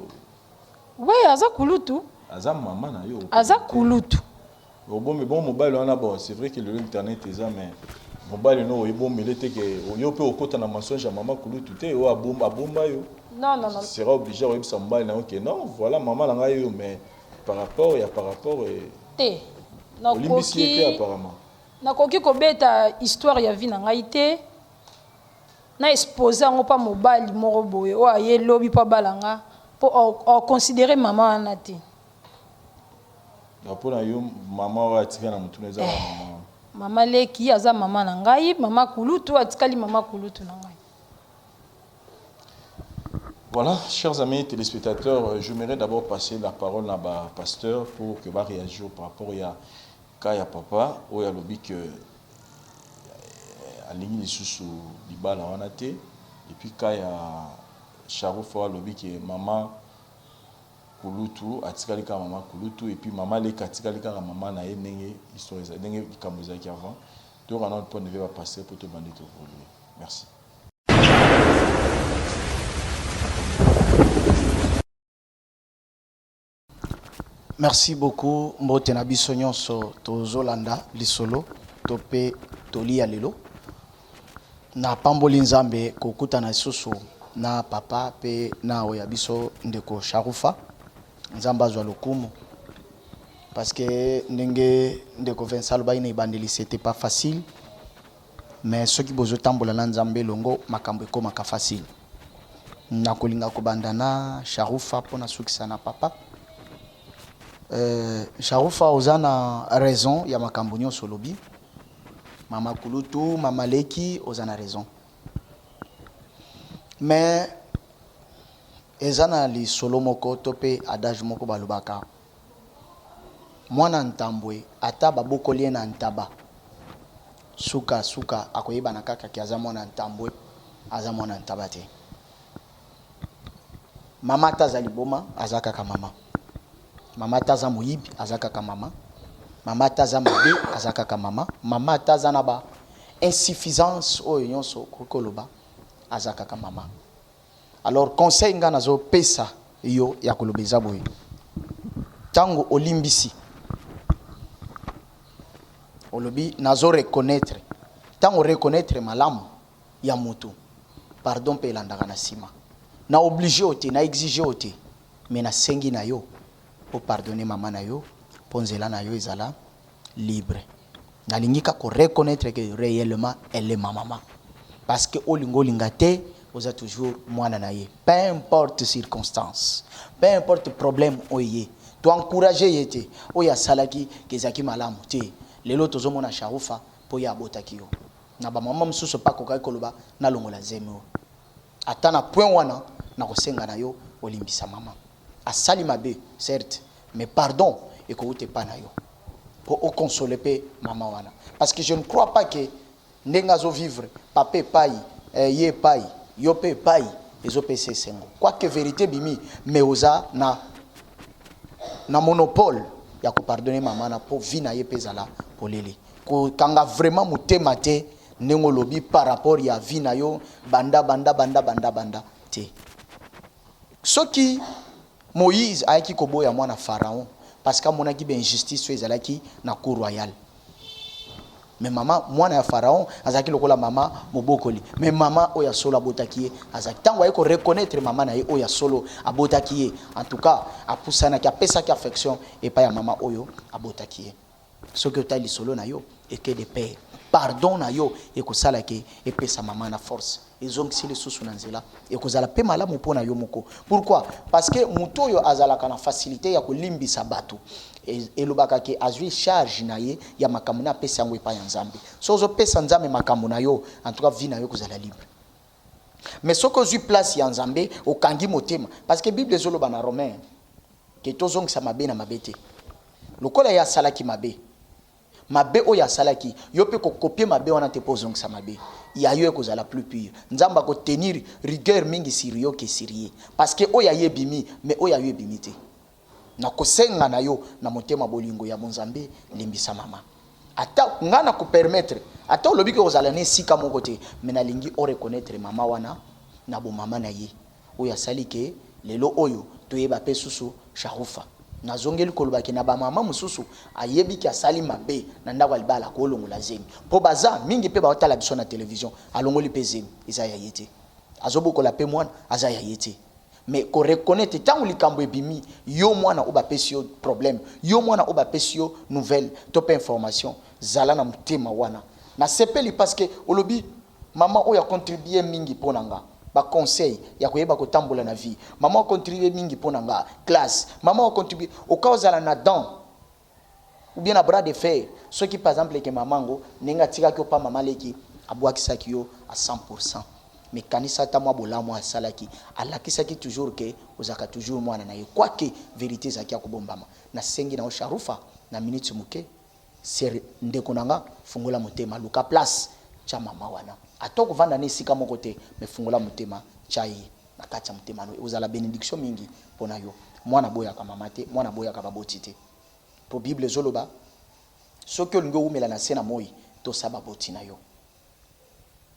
We aza kulutu. Aza mama na yo. Aza kulutu. Obombe bon mobali wana, bon, c'est vrai que lelo internet eza, mais mobali no oyebombele te ke yo mpe okota na mensonge ya mama kulutu te oyo abomba, abomba yo. Non, non, non. Sera obligé oyebisa mobali na yo ke non, voilà mama na ngai oyo, mais par rapport ya par rapport te. Olimbisi ye te apparemment. Nakoki kobeta histoire ya vie na ngai te, na expose yango mpa mobali moko boye oyo aye lobi mpo abala nga, mpo oconsidere mama wana te. Mpona yo mama oyo atika na motuna eza mama. Mama leki aza mama na ngai, mama kulutu atikali mama kulutu na ngai. Voilà, chers amis téléspectateurs, j'aimerais d'abord passer la parole à ma pasteur pour que va réagir par rapport à cas ya papa oyo alobi que alingi lisusu libala wana te, et puis cas ya Charufa oyo alobi ke mama kulutu atikali kaka mama kulutu, et puis mama leka atikali kaka mama na ye, ndenge histoire ndenge likambo ezalaki avant. Toyoka nano point de vue ya bapasteur mpo tobandi toévolue. Merci. Merci beaucoup. Mbote na biso nyonso tozolanda lisolo to mpe tolia lelo. Na pamboli Nzambe kokutana lisusu na papa mpe na oyo ya biso ndeko Sharufa. Nzambe azwa lokumu, parce que ndenge ndeko Vincent alobaki na ebandeli, c'était pas facile, mais soki bozotambola na Nzambe elongo, makambo ekomaka facile. Nakolinga kobanda na Sharufa mpo nasukisa na papa. Euh, Sharufa oza na raison ya makambo nyonso olobi. Mama kulutu, mama leki oza na raison. Mais eza na lisolo moko to pe adage moko balobaka mwana ntambwe ata babokoli ye na ntaba suka suka akoyebana kaka ke aza mwana ntambwe aza mwana ntaba te. Mama ata aza liboma aza kaka mama. Mama ata aza moyibi aza kaka mama. Mama ata aza mabe aza kaka mama. Mama ata aza na ba insuffisance oyo nyonso okoki koloba aza kaka mama. Alors conseil nga nazo pesa yo ya koloba eza boye. Tango olimbisi olobi nazo reconnaitre, tango reconnaitre malamu ya mutu pardon pe elandaka na sima. Na oblige yo te, na exige yo te mais na sengi na yo o pardonner mama na yo po nzela na yo ezala libre. Nalingi kaka o reconnaitre que reellement elle est ma maman parce que olinga olinga te oza toujours mwana na ye peu importe circonstance, peu importe problème oyo eye. To encourager ye te oyo asalaki que ezalaki malamu te. Lelo tozo mona Sharufa po ye abotaki yo. Na ba maman mosusu pe akokaki koloba nalongola zemi oyo. Ata na point wana nakosenga na yo olimbisa maman. Asali mabe certes mais pardon ekowuta epa na yo po o consoler pe maman wana. Parce que je ne crois pas que ndenge azo vivre papa epayi eh ye epayi yo pe epayi ezo pesa esengo. Quoique verite ebimi mais oza na na monopole ya ko pardonner maman wana po vie na ye pe ezala polele. Kokanga vraiment motema te ndenge olobi par rapport ya vie na yo banda banda banda banda banda te. Soki Moïse ayaki koboya mwana Pharaon parce que amonaki ba injustice oyo ezalaki na cour royale. Mais mama mwana ya Pharaon azalaki lokola mama mobokoli. Mais mama oyo ya solo abotaki ye azalaki. Tango aye ko reconnaitre mama na ye oyo ya solo abotaki ye, en tout cas apusanaki, apesaki affection epai ya mama oyo abotaki ye. Soki otali lisolo na yo eke de pair, pardon na yo ekosala ke epesa mama na force, ezongisi lisusu na nzela, ekozala pe malamu po na yo moko. Pourquoi? Parce que moto oyo azalaka na facilite ya kolimbisa batu, elobaka ke azui charge na ye ya makambo na apesi yango epai ya Nzambe. Soki ozo pesa Nzambe makambo na yo, en tout cas vie na yo ekozala libre. Mais soki ozui place ya Nzambe, okangi motema, parce que Bible ezoloba na Romains ke tozongisa mabe na mabe te. Lokola ye asalaki mabe, mabe oyo asalaki, yo pe ko copier mabe wana te po ozongisa mabe. Ya yo ekozala plus pure. Nzambe ako tenir rigueur mingi sur yo que sur ye. Parce que oyo ya ye ebimi, mais oyo ya yo ebimi te. Nakosenga na yo na motema bolingo ya bonzambe, limbisa mama. Ata nga na ko permettre, ata olobi ke ozala na esika moko te, mais nalingi o reconnaitre mama wana na bomama na ye. Oyo asali ke lelo oyo toyeba pe susu Sharufa. Nazongeli koloba ke na ba mama mosusu ayebi ke asali mabe na ndako ya libala akolongola zemi po baza mingi pe baotala biso na television alongoli pe zemi eza ya ye te azobokola pe mwana aza ya ye te mais ko reconnaitre tango likambo ebimi yo mwana oyo bapesi yo problème yo mwana oyo bapesi yo nouvelle to pe information zala na motema wana nasepeli parce que olobi Maman oyo a contribuer mingi pona nga ba conseil ya koyeba kotambola na vie maman a contribuer mingi pona nga classe maman a contribuer oka ozala na dent ou bien na bras de fer soki par exemple ke maman ngo ndenge atikaki yo pa maman leki abuakisaki yo à 100% mais kanisa ata mwa bolamu asalaki alakisaki toujours ke ozalaka toujours mwana na ye quoique verite ezalaki ya kobombama nasengi na yo Sharufa na minutes moke Sœur ndeko na nga fungola motema luka place tia maman wana ata okovanda na esika moko te mais fungola motema tia ye na kati ya motema no ekozala benediction mingi pona yo mwana aboyaka maman te mwana aboyaka baboti te po bible ezoloba soki olingi owumela na se na moyi tosa baboti na yo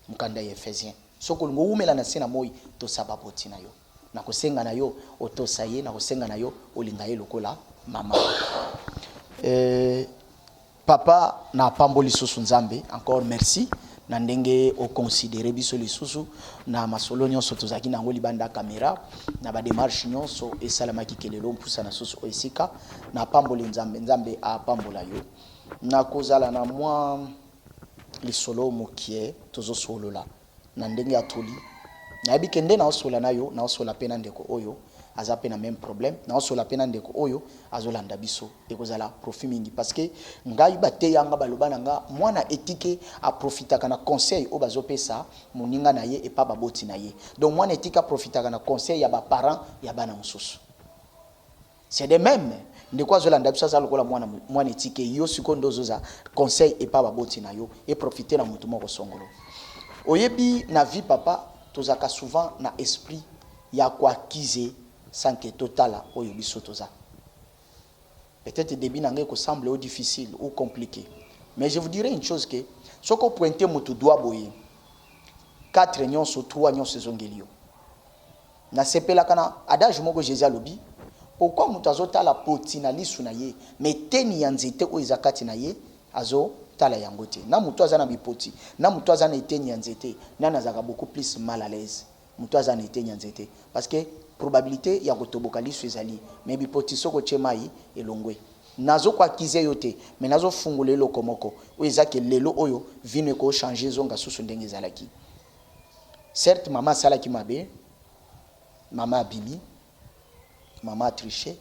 mokanda ya Ephesiens soki olingi owumela na se na moyi tosa baboti na yo Nakosenga na yo otosa ye, nakosenga na yo olinga ye lokola mama. Euh, papa na pamboli lisusu Nzambe, encore merci na ndenge o considérer biso lisusu na masolo nyonso tozalaki na yango libanda camera na ba démarche nyonso esalamaki kelelo mpusa na susu oyo esika na pamboli Nzambe, Nzambe apambola yo. Nakozala na mwa lisolo mokie tozosolola na ndenge ya toli. Nayebi ke nde naosola na yo, naosola pe na ndeko oyo. aza mpe na même problème. Naosola mpe na ndeko oyo azolanda biso, ekozala profit mingi, parce que ngai bateya nga, baloba na nga, mwana etike aprofitaka na conseil oyo bazopesa moninga na ye epa baboti na ye. Donc mwana etike aprofitaka na conseil ya baparent ya bana mosusu. C'est de même, ndeko azolanda biso aza lokola mwana, mwana etike. Yo sikoyo nde ozoza conseil epa baboti na yo, eprofite na motu moko songolo. Oyebi, na vie, papa, tozalaka souvent na esprit ya koaccuser sans que totala oyo biso toza. Peut-être début na ngai ekosemble o difficile ou compliqué, mais je vous dirai une chose, que soki opointe motu doigt boye, 4 nyonso, 3 nyonso ezongeli yo. Nasepelaka na adage moko Jésus alobi: pourquoi moto azotala poti na lisu na ye, mais teni ya nzete oyo eza kati na ye azotala yango te? Na moto aza na bipoti, na moto aza na eteni ya nzete, nani azalaka beaucoup plus mal à l'aise? Moto aza na eteni ya nzete, parce que probabilité ya kotoboka lisu ezali. Mais bipoti, soki otie mai, elongwe. Nazokoaccuser yo te, mais nazofungola eloko moko oyo eza ke lelo oyo vino ekochange, ezonga susu ndenge ezalaki. Certes, mama asalaki mabe, mama abimi, mama atriche.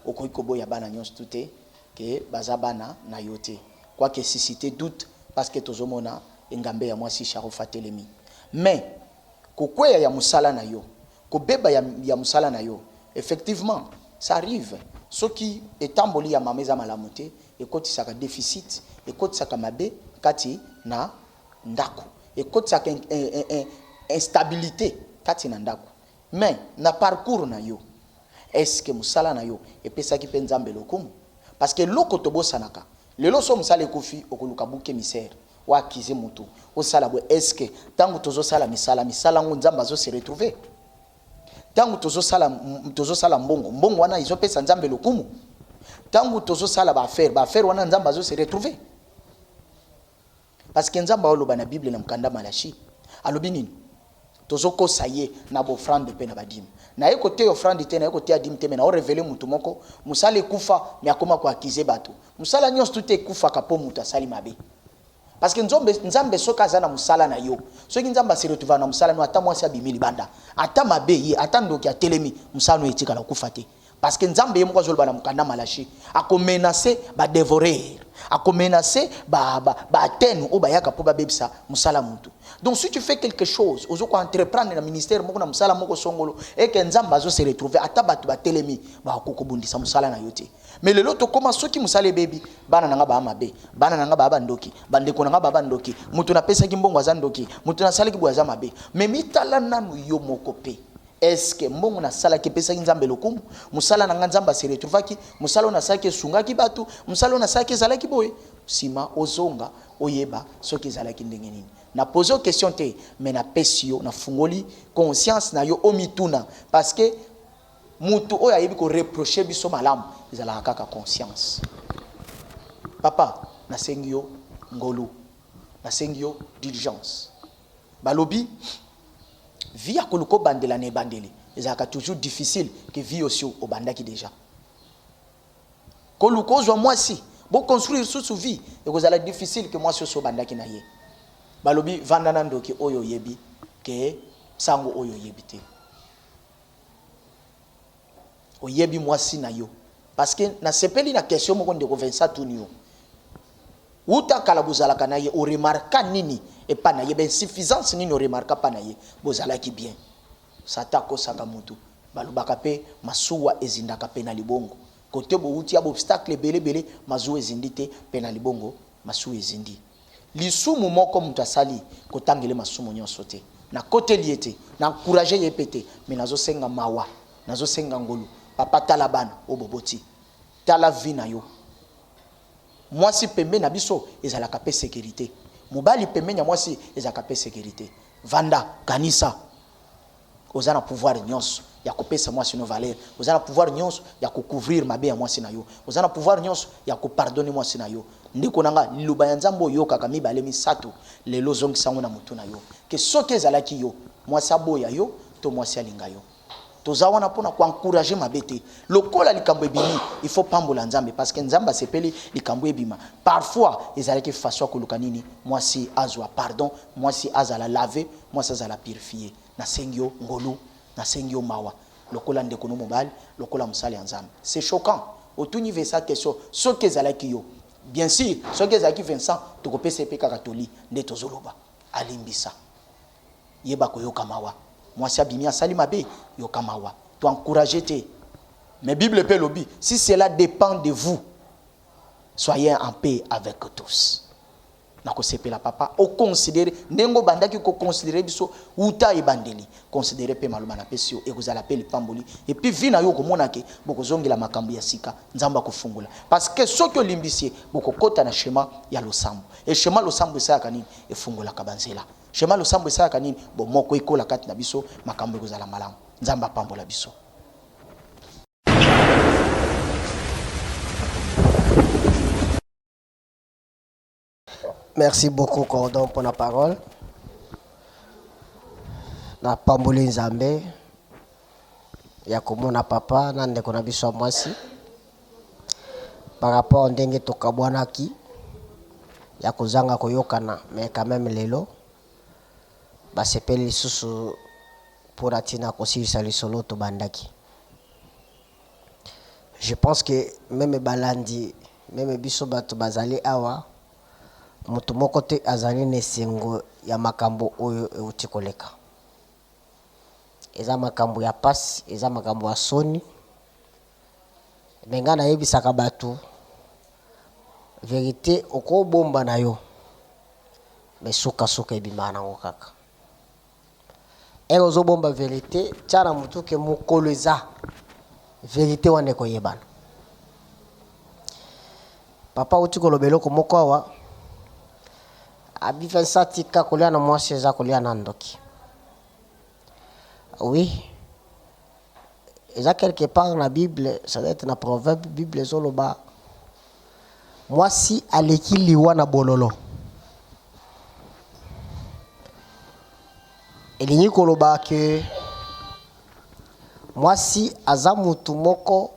Okoki koboya bana nyonso tu te ke baza bana na yo te, quoique suscité doute, parce que tozomona engambe ya mwasi Sharofa atelemi. Mais kokweya ya mosala na yo, kobeba ya mosala na yo, effectivement ça arrive. Soki etamboli ya mama eza malamu te, ekotisaka déficit, ekotisaka mabe kati na ndako, ekotisaka instabilité kati na ndako. Mais na parcours na yo, est-ce que mosala na yo epesaki mpe Nzambe lokumu? Parce que eloko tobosanaka lelo, so mosala ekufi, okoluka bouc émissaire, oaccuser motu, osala boye. Est-ce que ntango tozosala misala, misala yango Nzambe azose retrouver? Ntango tozosala mbongo, mbongo wana ezopesa Nzambe lokumu? Ntango tozosala baaffaire, baaffaire wana Nzambe azose retrouver? Parce que Nzambe aoloba na Bible, na mokanda Malachi, alobi nini? Tozokosa ye na baoffrande mpe na badîme. Naye koteya offrande te, naye koteya dîme te, mais naorévéler motu moko mosala ekufa, mais akóma koaccuser bato. Mosala nyonso tu te ekufaka mpo moto asali mabe, parce que nzambe, Nzambe soki aza na mosala na yo, soki Nzambe ase retrouva na mosala no, ata mwasi abimi libanda, ata mabe ye, ata ndoki atelemi, mosala no etikala kokufa te, parce que Nzambe ye moko azoloba na mokanda Malachi, akomenacer badévoreur, akomenacer baatene oyo bayaka mpo babebisa mosala motu. Donc si tu fais quelque chose, ozo koentreprendre na ministère moko, na mosala moko songolo, eke Nzambe azose retrouver, ata bato batelemi, bakoki kobundisa mosala na yo te. Mais lelo tokóma, soki mosala ebebi, bana na nga baa mabe, bana na nga baa bandoki, bandeko na nga baa bandoki, moto napesaki mbongo aza ndoki, moto nasalaki boye aza mabe. Mais mitala nanu yo moko mpe: est-ce mbongo nasalaki epesaki Nzambe lokumu? Mosala na nga, Nzambe ase retrouvaki? Mosala oyo nasalaki esungaki bato? Mosala oyo nasalaki ezalaki boye? Nsima ozonga, oyeba soki ezalaki ndenge nini. Napose yo question te, mais napesi yo, nafungoli conscience na yo, omituna, parce que mutu oyo ayebi koreproche biso malamu ezalaka kaka conscience. Papa, nasengi yo ngolu, nasengi yo diligence. Balobi vie ya koluka obandela na ebandeli ezalaka toujours difficile que vie osi obandaki déjà. Koluka ozwa mwasi, boconstruire susu vie, ekozala difficile que mwasi osi obandaki na ye. Balobi vanda na ndoki oyo oyebi ke sango oyo oyebi te. Oyebi mwasi na yo, parce que nasepeli na question moko ndeko Vincent tuni yo: wuta kala bozalaka na ye, oremarka nini epa na ye? Bainsuffisance nini oremarka mpa na ye? Bozalaki bien. Satan akosaka motu. Balobaka mpe masuwa ezindaka mpe na libongo. Kote bowuti ya baobstacle ebelebele, masuwa ezindi te mpe na libongo, masuwa ezindi. Lisumu moko moto asali, kotangele masumu nyonso te. Nakoteli ye te, na encourage ye mpe te, mais nazosenga mawa, nazosenga ngolu. Papa, tala bana oyo boboti, tala vie na yo. Mwasi pembeni na biso ezalaka mpe sécurité, mobali pembeni ya mwasi ezalaka mpe sécurité. Vanda, kanisa, oza na pouvoir nyonso ya kopesa mwasi no valeur, oza na pouvoir nyonso ya kocouvrir mabe ya mwasi na yo, oza na pouvoir nyonso ya kopardonner mwasi na yo. Ndeko na nga, liloba ya Nzambe oyokaka mibale, misato lelo, ozongisa yango na motu na yo, ke soki ezalaki yo, mwasi aboya yo to mwasi alinga yo. Toza wana mpona koencourager mabe te. Lokola likambo ebimi, il faut pambola Nzambe, parce que Nzambe asepeli likambo ebima. Parfois ezalaki façon ya koluka nini? Mwasi azwa pardon, mwasi azala lavé, mwasi azala purifié. Nasengi yo ngolu, nasengi yo mawa. Lokola ndeko no mobali, lokola mosali ya Nzambe. C'est choquant. Otuni Vincent question, soki ezalaki yo. Bien sûr, soki ezalaki Vincent, tokopesa ye pe kaka toli nde tozoloba. Alimbisa. Yeba koyoka mawa. Mwasi abimi asali mabe, yoka mawa. To encourager te. Mais Bible pe elobi, si cela depend de vous, soyez en paix avec tous. Nakosepela papa o considere ndenge obandaki ko considere biso wuta ebandeli, considere pe maloba napesi yo, ekozala pe lipamboli et puis vie na yo okomona ke bokozongela makambo ya sika, Nzambe akofungola parce que soki olimbisi ye bokokota na schema ya losambo et schema losambo esalaka nini? Efungolaka ba nzela. Schema losambo esalaka nini? Bomoko ekola kati na biso, makambo ekozala malamu. Nzambe apambola biso. Merci beaucoup Cordon pour la parole. Na pamboli Nzambe ya komona papa na ndeko na biso ya mwasi par rapport ndenge tokabwanaki ya kozanga koyokana mais quand même lelo basepeli lisusu mpo na ntina kosilisa lisolo tobandaki. Je pense que meme balandi, meme biso batu bazali awa, mutu moko te azali na esengo ya makambo oyo ewuti koleka. Eza makambo ya pasi, eza makambo ya soni. Mais nga nayebisaka batu verite okobomba na yo mais suka suka ebimaka nango kaka. Heure ozo bomba verite tia na mutu ke mukolo eza verite wana ekoyebana. Papa auti koloba eloko moko awa abi Vincent tika kolia na mwasi eza kolia na ndoki. Oui, eza quelque part na Bible, ça doit être na proverbe, Bible ezoloba mwasi aleki liwa na bololo. Elingi koloba ke mwasi aza mutu moko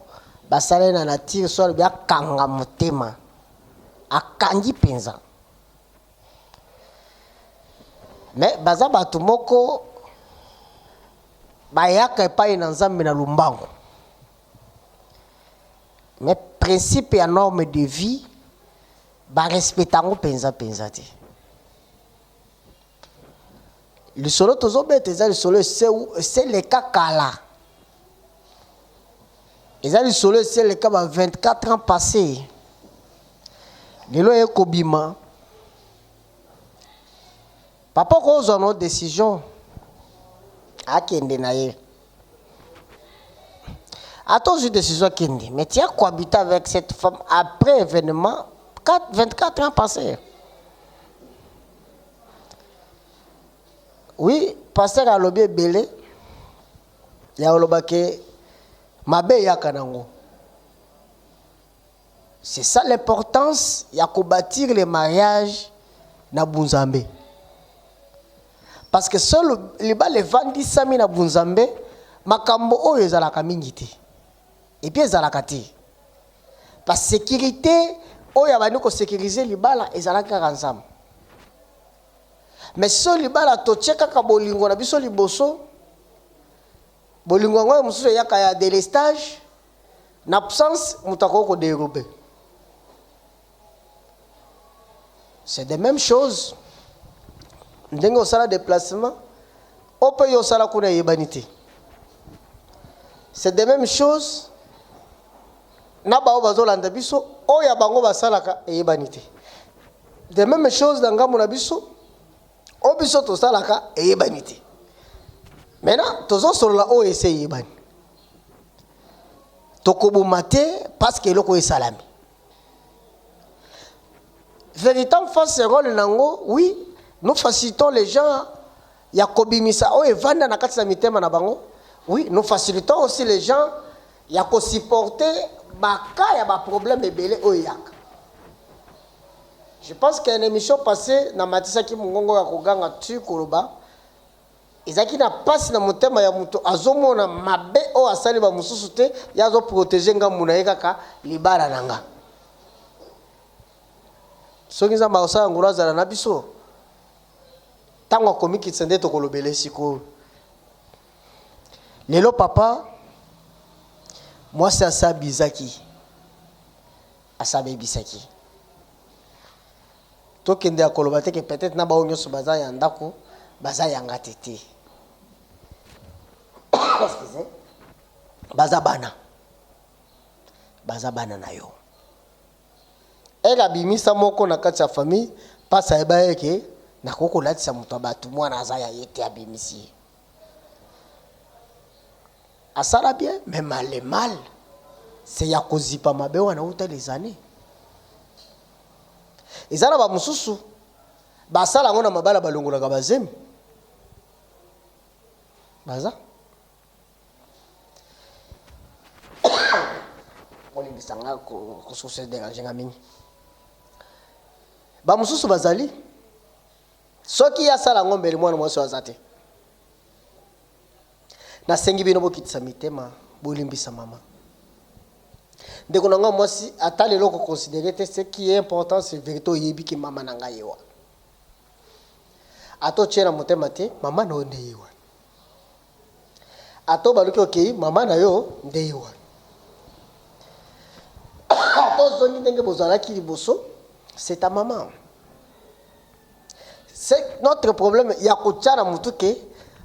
basala ye na nature so alobi akanga motema akangi mpenza me baza bato moko bayaka epai na nzambe na lombango me principe ya norme de vie barespecte yango mpenza mpenza te Lisolo tozobeta eza lisolo eseleka kala. Eza lisolo eseleka ba 24 ans passé. Lelo eye kobima. Papa okozwa no decision akende na ye. Ata ozwi decision akende, mais tu as cohabité avec cette femme après événement 4, 24 ans passé. Oui, pasteur alobi ebele ya koloba ke mabe eyaka nango. C'est ça l'importance ya kobâtir le mariage na bunzambe. Parce que seul libala evandisami na bunzambe, makambo oyo ezalaka mingi te. Et puis ezalaka te. Ba sécurité oyo abandi ko sécuriser libala ezalaki kaka Nzambe. Mais so libala totie kaka bolingo na biso liboso, bolingo yango ya mosusu eyaka ya délestage, na absence moto akoki ko dérober. C'est de même chose ndenge osala déplacement oyo mpe yo osala kuna eyebani te. C'est de même chose na baoyo bazolanda biso oyo ya bango basalaka eyebani te. De même chose na ngambo na biso oyo biso tosalaka eyebani te. Maintenant tozosolola oyo ese eyebani, tokoboma te parce que eloko oyo esalami. Véritable face rôle nango, oui, nous facilitons les gens ya kobimisa oyo evanda na kati na mitema na bango. Oui, nous facilitons aussi les gens ya kosupporter baka ya ba problème ebele oyo eyaka. Je pense qu'une émission passée na matisaki mongongo ya koganga tu koloba ezalaki na pasi na motema ya moto azomona mabe oyo asali ba mosusu te, ye azoprotege ngambo na ye kaka libala na nga. Soki Nzambe akosala ngolu azala na biso ntango akomikitisa nde tokolobela ye sikoyo. Lelo papa. Mwasi asi abizaki, asi abebisaki. Tokende ya koloba te ke peut-être na baoyo nyonso baza ya ndako baza yanga te te. Excusez. Baza bana. Baza bana na yo. Ere abimisa moko na kati ya famille, pasi ayeba ye ke nakoki kolatisa moto ya bato mwana aza ya ye te, abimisi ye. Asala bien mais mal le mal c'est ya kozipa mabe wana uta les années. Eza na ba mosusu basala yango na mabala balongolaka bazemi baza bolimbisa nga kosusu derange nga mingi bamosusu bazali soki ye asala yango mbele mwana mwasi oyo aza te Nasengi bino bokitisa mitema, bolimbisa mama. Ndeko na nga mwasi, ata lelo ko considerer te, ce qui est important c'est verite oyebi ke mama na nga ye wana. Ata otie na motema te, mama na yo nde ye wana. Ata obaluki okei, mama na yo nde ye wana. Ata ozongi ndenge bozalaki liboso, c'est ta maman. C'est notre problème ya kotia na mutu ke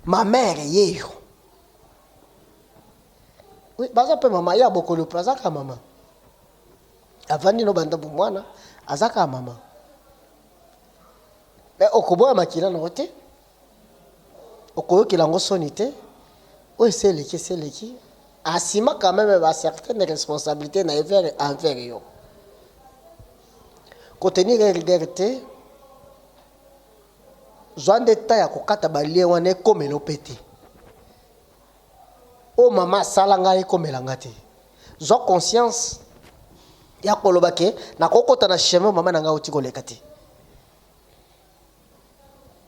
ma mère yeyo. Oui, baza pe mama ya bokolo pe aza kaka mama. Avandi no banda bomwana aza kaka mama. Mais okoboya makila na yo te. Okoyokela yango soni te. Oyo esi eleki esi eleki. Asima quand même ba certaines responsabilités na ye vers envers yo. Ko tenir ye rigueur te, zwa nde temps ya kokata ba liens wana ekomela yo pe te. Oyo mama asala ngai ekomela nga te. Zwa conscience ya koloba ke nakokota na chemin mama na ngai auti koleka te.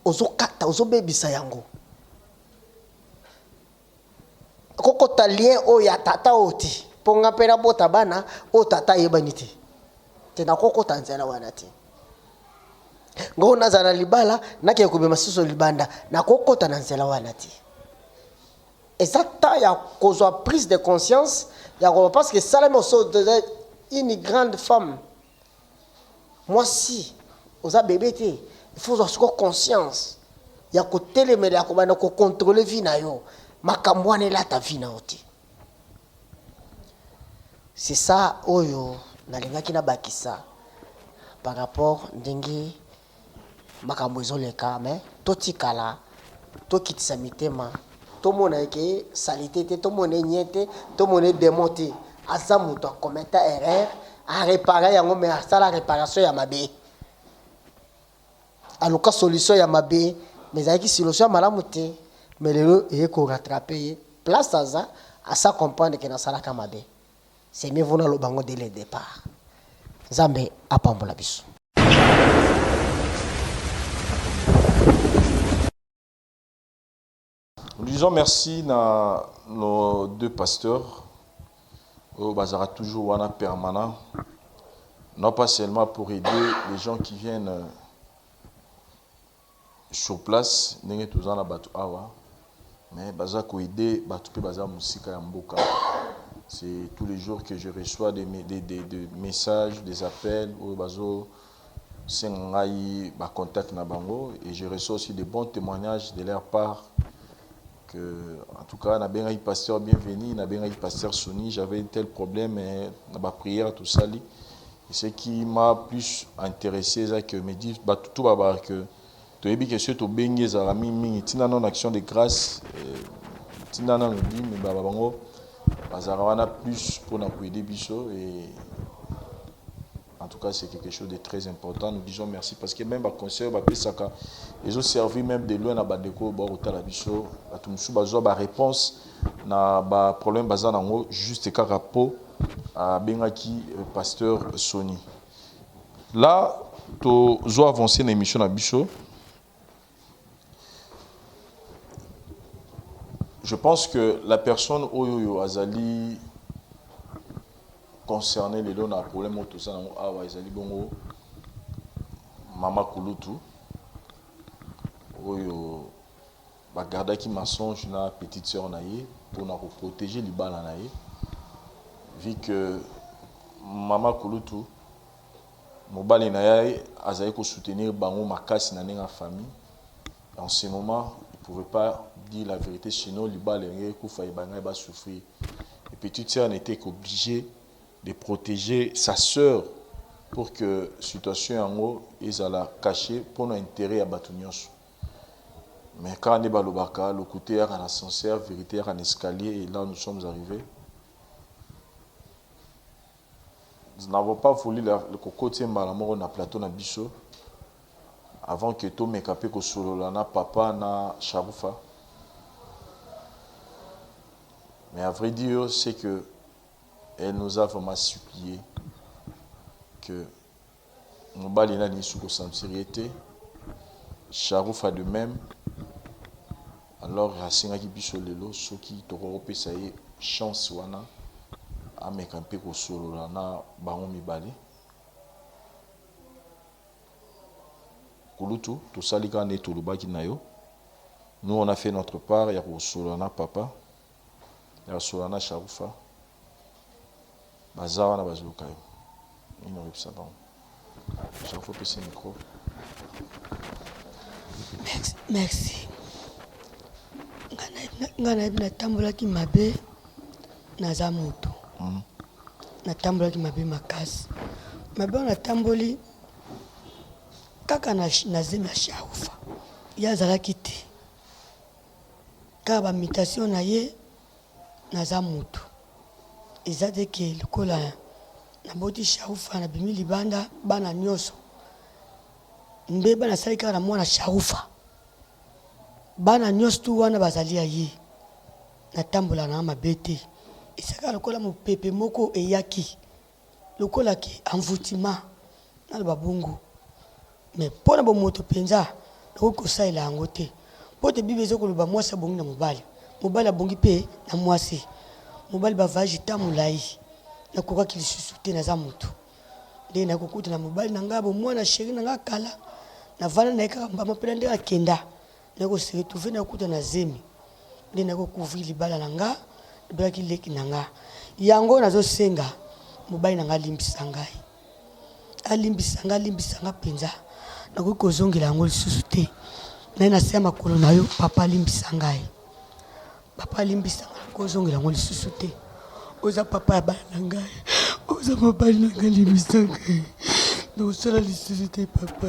Ozokata, ozobebisa yango. Kokota lien oyo ya tata oyo te mpo nga mpe nabota bana oyo tata ayebani te te, nakokota nzela wana te. Ngo nazala na libala nakende kobima susu libanda, nakokota na nzela wana te. Eza temps ya kozwa prise de conscience ya koloba parce que esalami oso une grande femme Mwasi oza bebe te, il faut ozwa sikoyo conscience ya kotelemela ya kobanda ko controler vie na yo, makambo wana elata vie na yo te. C'est ça oyo nalingaki nabakisa par rapport ndenge makambo ezoleka mais totikala tokitisa mitema tomona ye ke salite te tomona ye nye te tomona ye demon te aza moto akometa erreur arepare yango mais asala reparation ya mabe aluka solution ya mabe mais ezalaki solution ya malamu te mais lelo eye korattrape ye place aza asa comprendre ke nasalaka mabe C'est mieux vaut naloba yango dès le départ. Nzambe apambola biso. Nous disons merci na nos deux pasteurs oyo bazalaka toujours wana permanent non pas seulement pour aider les gens qui viennent euh, sur place ndenge toza na bato awa mais baza ko aider bato pe baza mosika ya mboka c'est tous les jours que je reçois des, des, des, des messages des appels oyo bazo senga ngai ba contact na bango et je reçois aussi de bons témoignages de leur part que en tout cas nabengaki pasteur bienvenu nabengaki pasteur Sony j'avais tel problème mais na ba prière tout sali Et ce qui m'a plus interesse eza que me dit batu tout balobaka que toyebi que soki tobengi ezalaka mingi mingi tinda nanu action de grace tinda nanu dime ba bango bazalaka wana plus pona ko aider biso et en tout cas c'est quelque chose de très important nous disons merci parce que même ba conseil oyo bapesaka ezo servir même de loin na bandeko oyo bakotala biso bato mosusu bazwa ba réponse na ba problème baza nango juste kaka po Abengaki pasteur Sony. Là tozo avancer na emission na biso. Je pense que la personne oyo oyo azali concernée lelo na problème oyo toza nango awa ezali bongo mama kulutu oyo Ba gardaki mensonge na petite sœur na ye pona ko proteger libala na ye. Vu que mama kulutu mobali na ye azali ko soutenir bango makasi na ndenge ya famille, en ce moment il pouvait pas dire la verite sinon libala elingaki ekufa et balingaki ba souffrir. Et petite sœur n'etait qu'obligee de proteger sa sœur pour que situation yango ezala cache pona interet ya batu nionso. Mais kaka nde balobaka lokuta eyaka na ascenseur, verite eyaka na escalier et là nous sommes arrives. Nous n'avons pas voulu kokoti ye mbala moko na plateau na biso avant que tomeka pe kosolola na papa na Sharufa. Mais à vrai dire, c'est que elle nous a vraiment supplié que mobali na alingi su kosentir ye te, Sharufa de même. Alors asengaki biso lelo soki tokoki kopesa ye chance wana ameka mpe kosolola na bango mibale. Kulutu, tosali kaka nde tolobaki na yo. Nous on a fait notre part ya kosolola na papa, ya kosolola na Sharufa. Baza wana bazoluka yo. Nini okoyebisa bango? Sharufa opesi micro. Merci. Merci. Nga nayebi natambolaki mabe naza moto mm. Natambolaki mabe makasi mabe wana natamboli kaka na, na zemi ya Sharufa ye azalaki te kaka ba mutation na ye Naza mutu eza te ke lokola naboti sharufa nabimi libanda bana nioso mbeba nasali kaka na mwana sharufa bana nioso tu wana bazali ya ye natambola na mabe te eza kaka lokola mopepe moko eyaki lokola ke envoutement naloba bongo mais mpo na bomoto mpenza nakoki kosalela yango te mpo te bible eza koloba mwasi abongi na mobali mobali abongi mpe na mwasi mobali ba voyage ta molai nakokaki lisusu te naza motu nde nakokuta na mobali na ngai bomwana sheri na ngai kala navanda na ye kaka mbama mpena ndenge akenda Nako se retrouver nako kuta na zemi nde nako couvrir libala na nga nabelaki leki na nga yango nazo senga mobali na nga alimbisa ngai alimbisa nga alimbisa nga penza nakoki kozongela yango lisusu te naye na se ya makolo na yo papa alimbisa ngai papa alimbisa nga nakozongela yango lisusu te oza papa ya bana na ngai oza mobali na ngai limbisa ngai nakosala lisusu te papa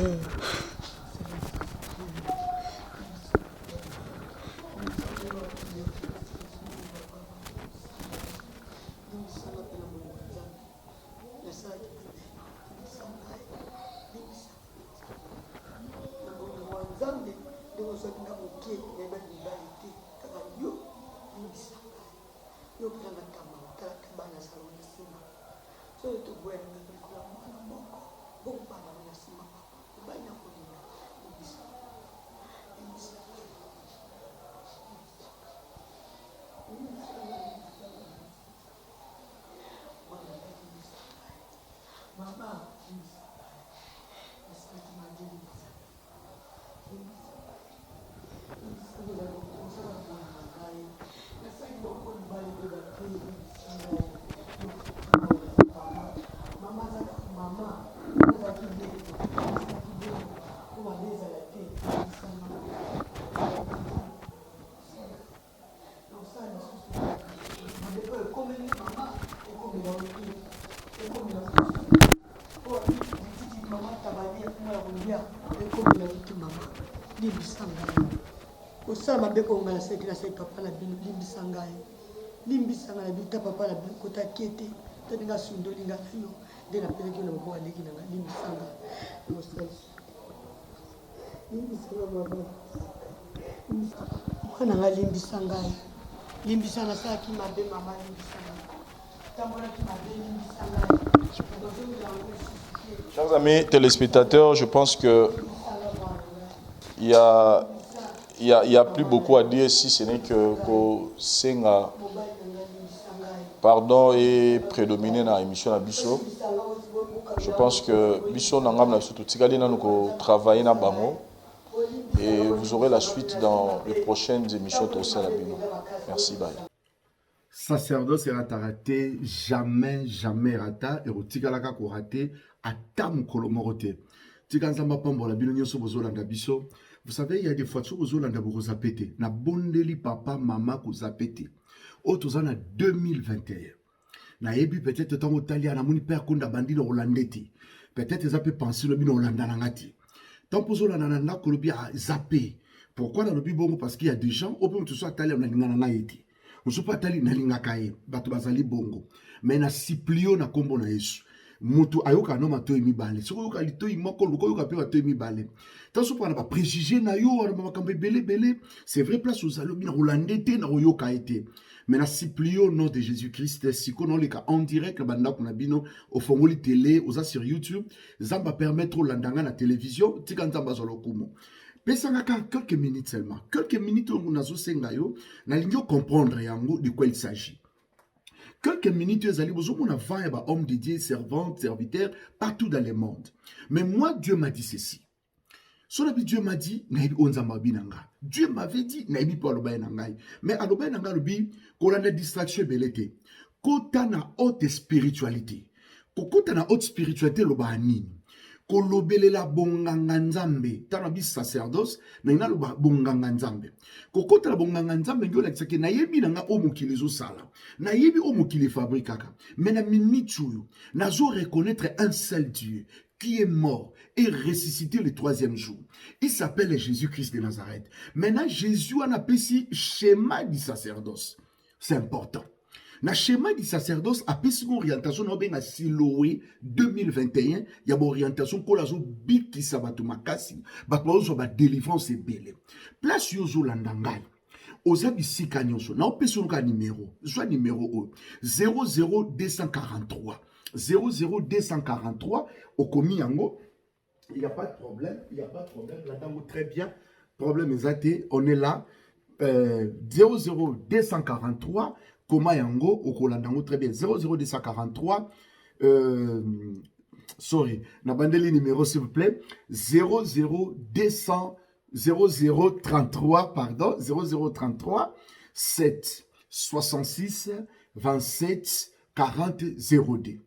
Nzambe ndenge ozwaki nga moke nayebaki mibali te kaka yo limbisa ngai yokela nga ata mawa tala ata bana zala na nsima soki toboyani kaka likolo ya mwana moko bongo bana yango na nsima papa mobali na kolinga limbisa limbisa ngai limbisa ngai limbisa ngai mwana ngai limbisa ngai mama limbisa ngai nasalaki mabe limbisa Limbisa ngai kosala mabe oyo ngai nasalaki nasali papa na bino limbisa ngai limbisa ngai na bino ta papa na bino kota kete ta ndenge asundoli ngai na yo nde napesaki yo na maboko ya leki na ngai limbisa ngai nakosalisa Limbisa nga mama. Mwana nga limbisa ngai. Limbisa nasalaki mabe mama limbisa ngai. Tambolaki mabe limbisa ngai. Nakozongela yango lisusu te. Chers amis téléspectateurs, je pense que il y a il y a, il y a plus beaucoup à dire si ce n'est que kosenga pardon et prédominer na émission na biso. Je pense que biso na ngambo na biso totikali nanu ko travailler na bango et vous aurez la suite dans les prochaines émissions tosala bino. Merci bye. Sacerdoce erataka te, jamais jamais erata, ekotikalaka korate ata mokolo moko te. Tika Nzambe apambola bino nyonso bozolanda biso. Vous savez, il y a des fois soki ozolanda bokozape te. Nabondeli papa mama kozape te. Oyo toza na 2021. Nayebi peut-être ntango otali ya namoni père Konda bandi na kolanda te. Peut-être eza mpe pensée lobi na kolanda na nga te. Ntango mpo ozolanda na ndako olobi ah, zape. Pourquoi nalobi bongo? Parce qu'il y a des gens oyo mpe moto mosusu atali nalinga na ngai ye te. Mosusu mpe atali nalingaka ye. Bato bazali bongo. Mais na supplio na kombo na Yesu. Moto ayokaka no matoi mibale. Soki oyoka litoi moko, luka oyoka mpe matoi mibale. Ntango soki na ba préjugés na yo, wana makambo ebele ebele, c'est vrai place ozali obi na kolanda te, na koyoka ye te. Mais na supplio au nom de Jésus-Christ, siko na oleka en direct na bandako na bino, ofongoli télé, oza sur YouTube, Nzambe a permettre olanda nga na télévision, tika Nzambe azwa lokumu. Pesanga kaka quelques minutes seulement, quelques minutes oyo nazosenga yo, nalingi comprendre yango de quoi il s'agit. Quelques minutes ezali bozomona vent ya ba homme de Dieu, servante, serviteur partout dans le monde. Mais moi Dieu m'a dit ceci. Soki Dieu m'a dit, nayebi oyo Nzambe alobi na nga. Dieu m'avait dit, nayebi mpo aloba ye na ngai. Mais aloba ye na ngai alobi kolanda distraction ebele te. Kota na haute spiritualité. Kokota na haute spiritualité elobaka nini? Kolobelela bonganga Nzambe. Tala bi sacerdoce, na naloba bonganga Nzambe. Kokota na bonganga Nzambe ngi olakisaki nayebi na nga oyo mokili ezosala. Nayebi oyo mokili efabrikaka. Mais na minute oyo, nazo reconnaître un seul Dieu qui est mort et ressuscité le troisième jour. Il s'appelle Jésus-Christ de Nazareth. Maintenant, Jésus en a apesi schéma du sacerdoce. C'est important. Na schéma du sacerdoce apesi orientation na obenga Siloé 2021 ya ba orientation kola zo bikisa bato makasi, bato bazozwa ba délivrance ebele. Place yo ozolanda ngai, oza bisika nyonso, na opesi yo kaka numéro, zwa numéro oyo 00243 00243, okomi yango, il n'y a pas de problème, il n'y a pas de problème, landa yango très bien, problème eza te, on est là. 00243, koma yango, okolanda yango très bien. 00243, sorry, nabandeli numéro s'il vous plaît, 00200, 0033, pardon, 0033, 7, 66, 27, 40, 02.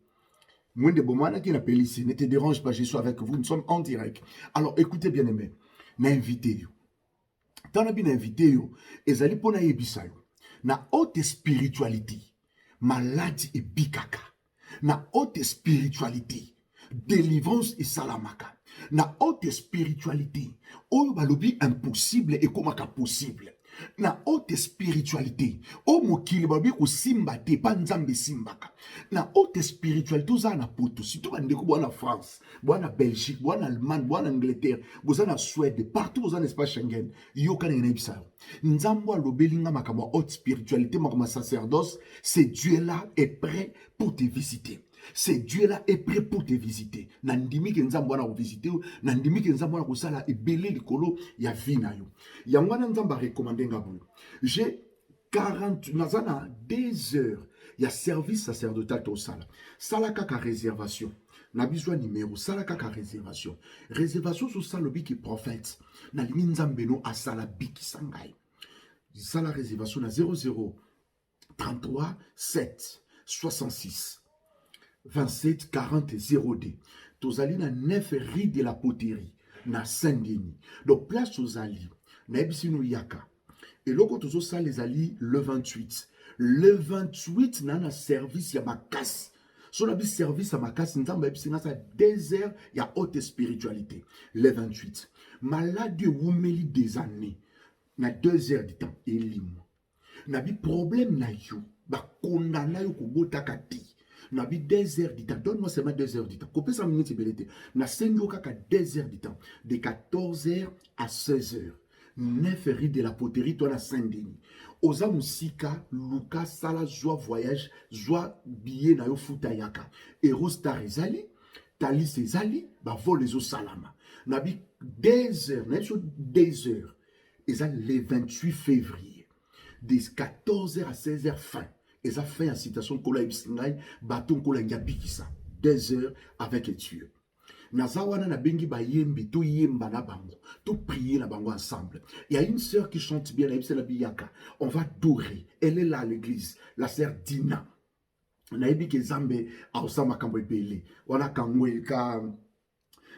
Mwende Bomwana qui l'appelle ici, ne te dérange pas, je suis avec vous, nous sommes en direct. Alors écoutez bien aimé, na invité yo. Tana bi na invité yo, ezali pona yebisa yo. Na haute spiritualité, maladie ebikaka. Na haute spiritualité, délivrance esalamaka. Na haute spiritualité, oyo balobi impossible ekomaka possible. Na haute spiritualité, oyo mokili balobi kosimba te, pa Nzambe esimbaka. Na haute spiritualité, oza na poto, surtout bandeko boza na France, boza na Belgique, boza na Allemagne, boza na Angleterre, boza na Suède, partout boza na espace Schengen. Yoka ndenge nayebisa yo. Nzambe alobeli nga makambo ya haute spiritualité, makambo ya sacerdoce, ce Dieu-là est prêt pour te visiter. Ce Dieu-là est prêt pour te visiter. Nandimi ke Nzambe wana kovisiter yo, nandimi ke Nzambe wana kosala ebele likolo ya vie na yo. Yango wana Nzambe a recommander nga boye. J'ai 40, naza na 2 heures ya service sacerdotal tosala. Sala kaka réservation. Na bizwa numéro, sala kaka réservation. Réservation so sala obiki prophète. Nalingi Nzambe no asala bikisa ngai. Sala réservation na 00 33 7 66 27 40 02. Tozali na 9 rue de la Poterie na Saint-Denis. Donc place ozali, nayebisi no yaka. Eloko tozosala ezali le 28. Le 28 na na service ya makasi. So na bi service ya makasi, Nzambe ayebisi nga sa 2 heures ya haute spiritualité. Le 28. Maladie ewumeli des années. Na 2 heures du temps elimwa. Na bi problème na yo, ba condamna yo kobotaka te. Na bi 2 heures du temps, donne-moi seulement 2 heures du temps. Kopesa minute ebele te. Na sengi yo kaka 2 heures du temps, de 14 heures à 16 heures. 9 rue de la Poterie, toi na Saint-Denis. Oza musika, luka sala zwa voyage, zwa billet na yo futa yaka. Eurostar ezali, Thalys ezali, ba vol ezo salama. Na bi 2 heures, na biso 2 heures. Eza le 28 février. De 14 heures à 16 heures fin. Eza fin ya citation nkolo ayebisi ngai, bato nkolo alingi abikisa. 2 heures avec Dieu. Naza wana nabengi bayembi, toyemba na bango, toprier na bango ensemble. Il y a une sœur qui chante bien, nayebisa na biyaka, on va adorer. Elle est là à l'église, la sœur Dina. Nayebi ke Nzambe aosala makambo ebele wana. Kangwe ka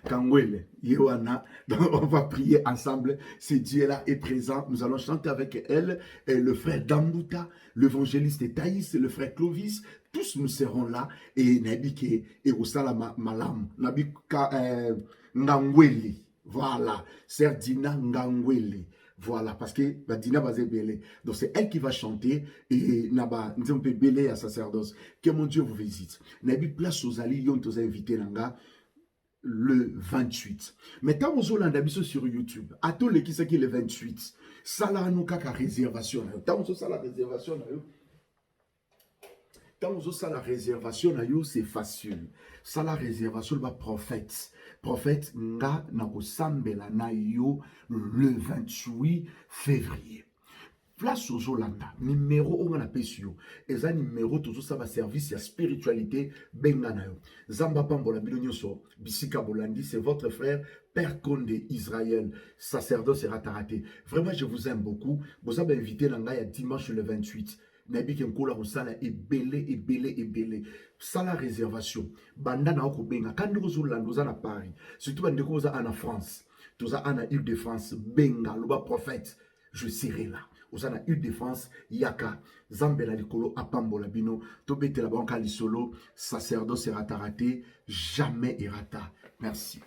Kangwele, ye wana. Donc on va prier ensemble. Si Dieu là est présent, nous allons chanter avec elle, et le frère Dambuta, l'évangéliste Thaïs, le frère Clovis, tous nous serons là. Et nayebi ke ekosala malamu. Nabi ka, Ngangwele, voilà, sœur Dina Ngangwele. Voilà, parce que ba Dina baza ebele. Donc c'est elle qui va chanter et na ba nzembo mpe ebele ya sacerdoce. Que mon Dieu vous visite. Nayebi place ozali, yo toza invité na nga le 28. Mais ntango ozolanda biso sur YouTube, ata olekisaki le 28, sala no kaka réservation na yo. Ntango ozosala réservation na yo, ntango ozosala réservation na yo, c'est facile. Sala réservation, loba: "Prophète, prophète, nga nakosambela na yo le 28 février." Place ozolanda, numéro oyo nga napesi yo eza numéro tozosala baservice ya spiritualité. Benga na yo. Nzambe apambola bino nyonso bisika bolandi. C'est votre frère, Père Konde Israël, sacerdoce erataka te. Vraiment, je vous aime beaucoup. Boza bainvité na ngai ya dimanche le 28. Nayebi ke Nkolo akosala ebele, ebele, ebele. Sala réservation, banda na yo kobenga. Ka ndeko ozolanda, oza na Paris, surtout bandeko oza na France, toza na Ile de France, benga, loba: "Prophète, je serai là." Oza na Ile de France, yaka. Nzambe na likolo apambola bino. Tobetela bango ka lisolo, sacerdoce erataka te, jamais erata. Merci.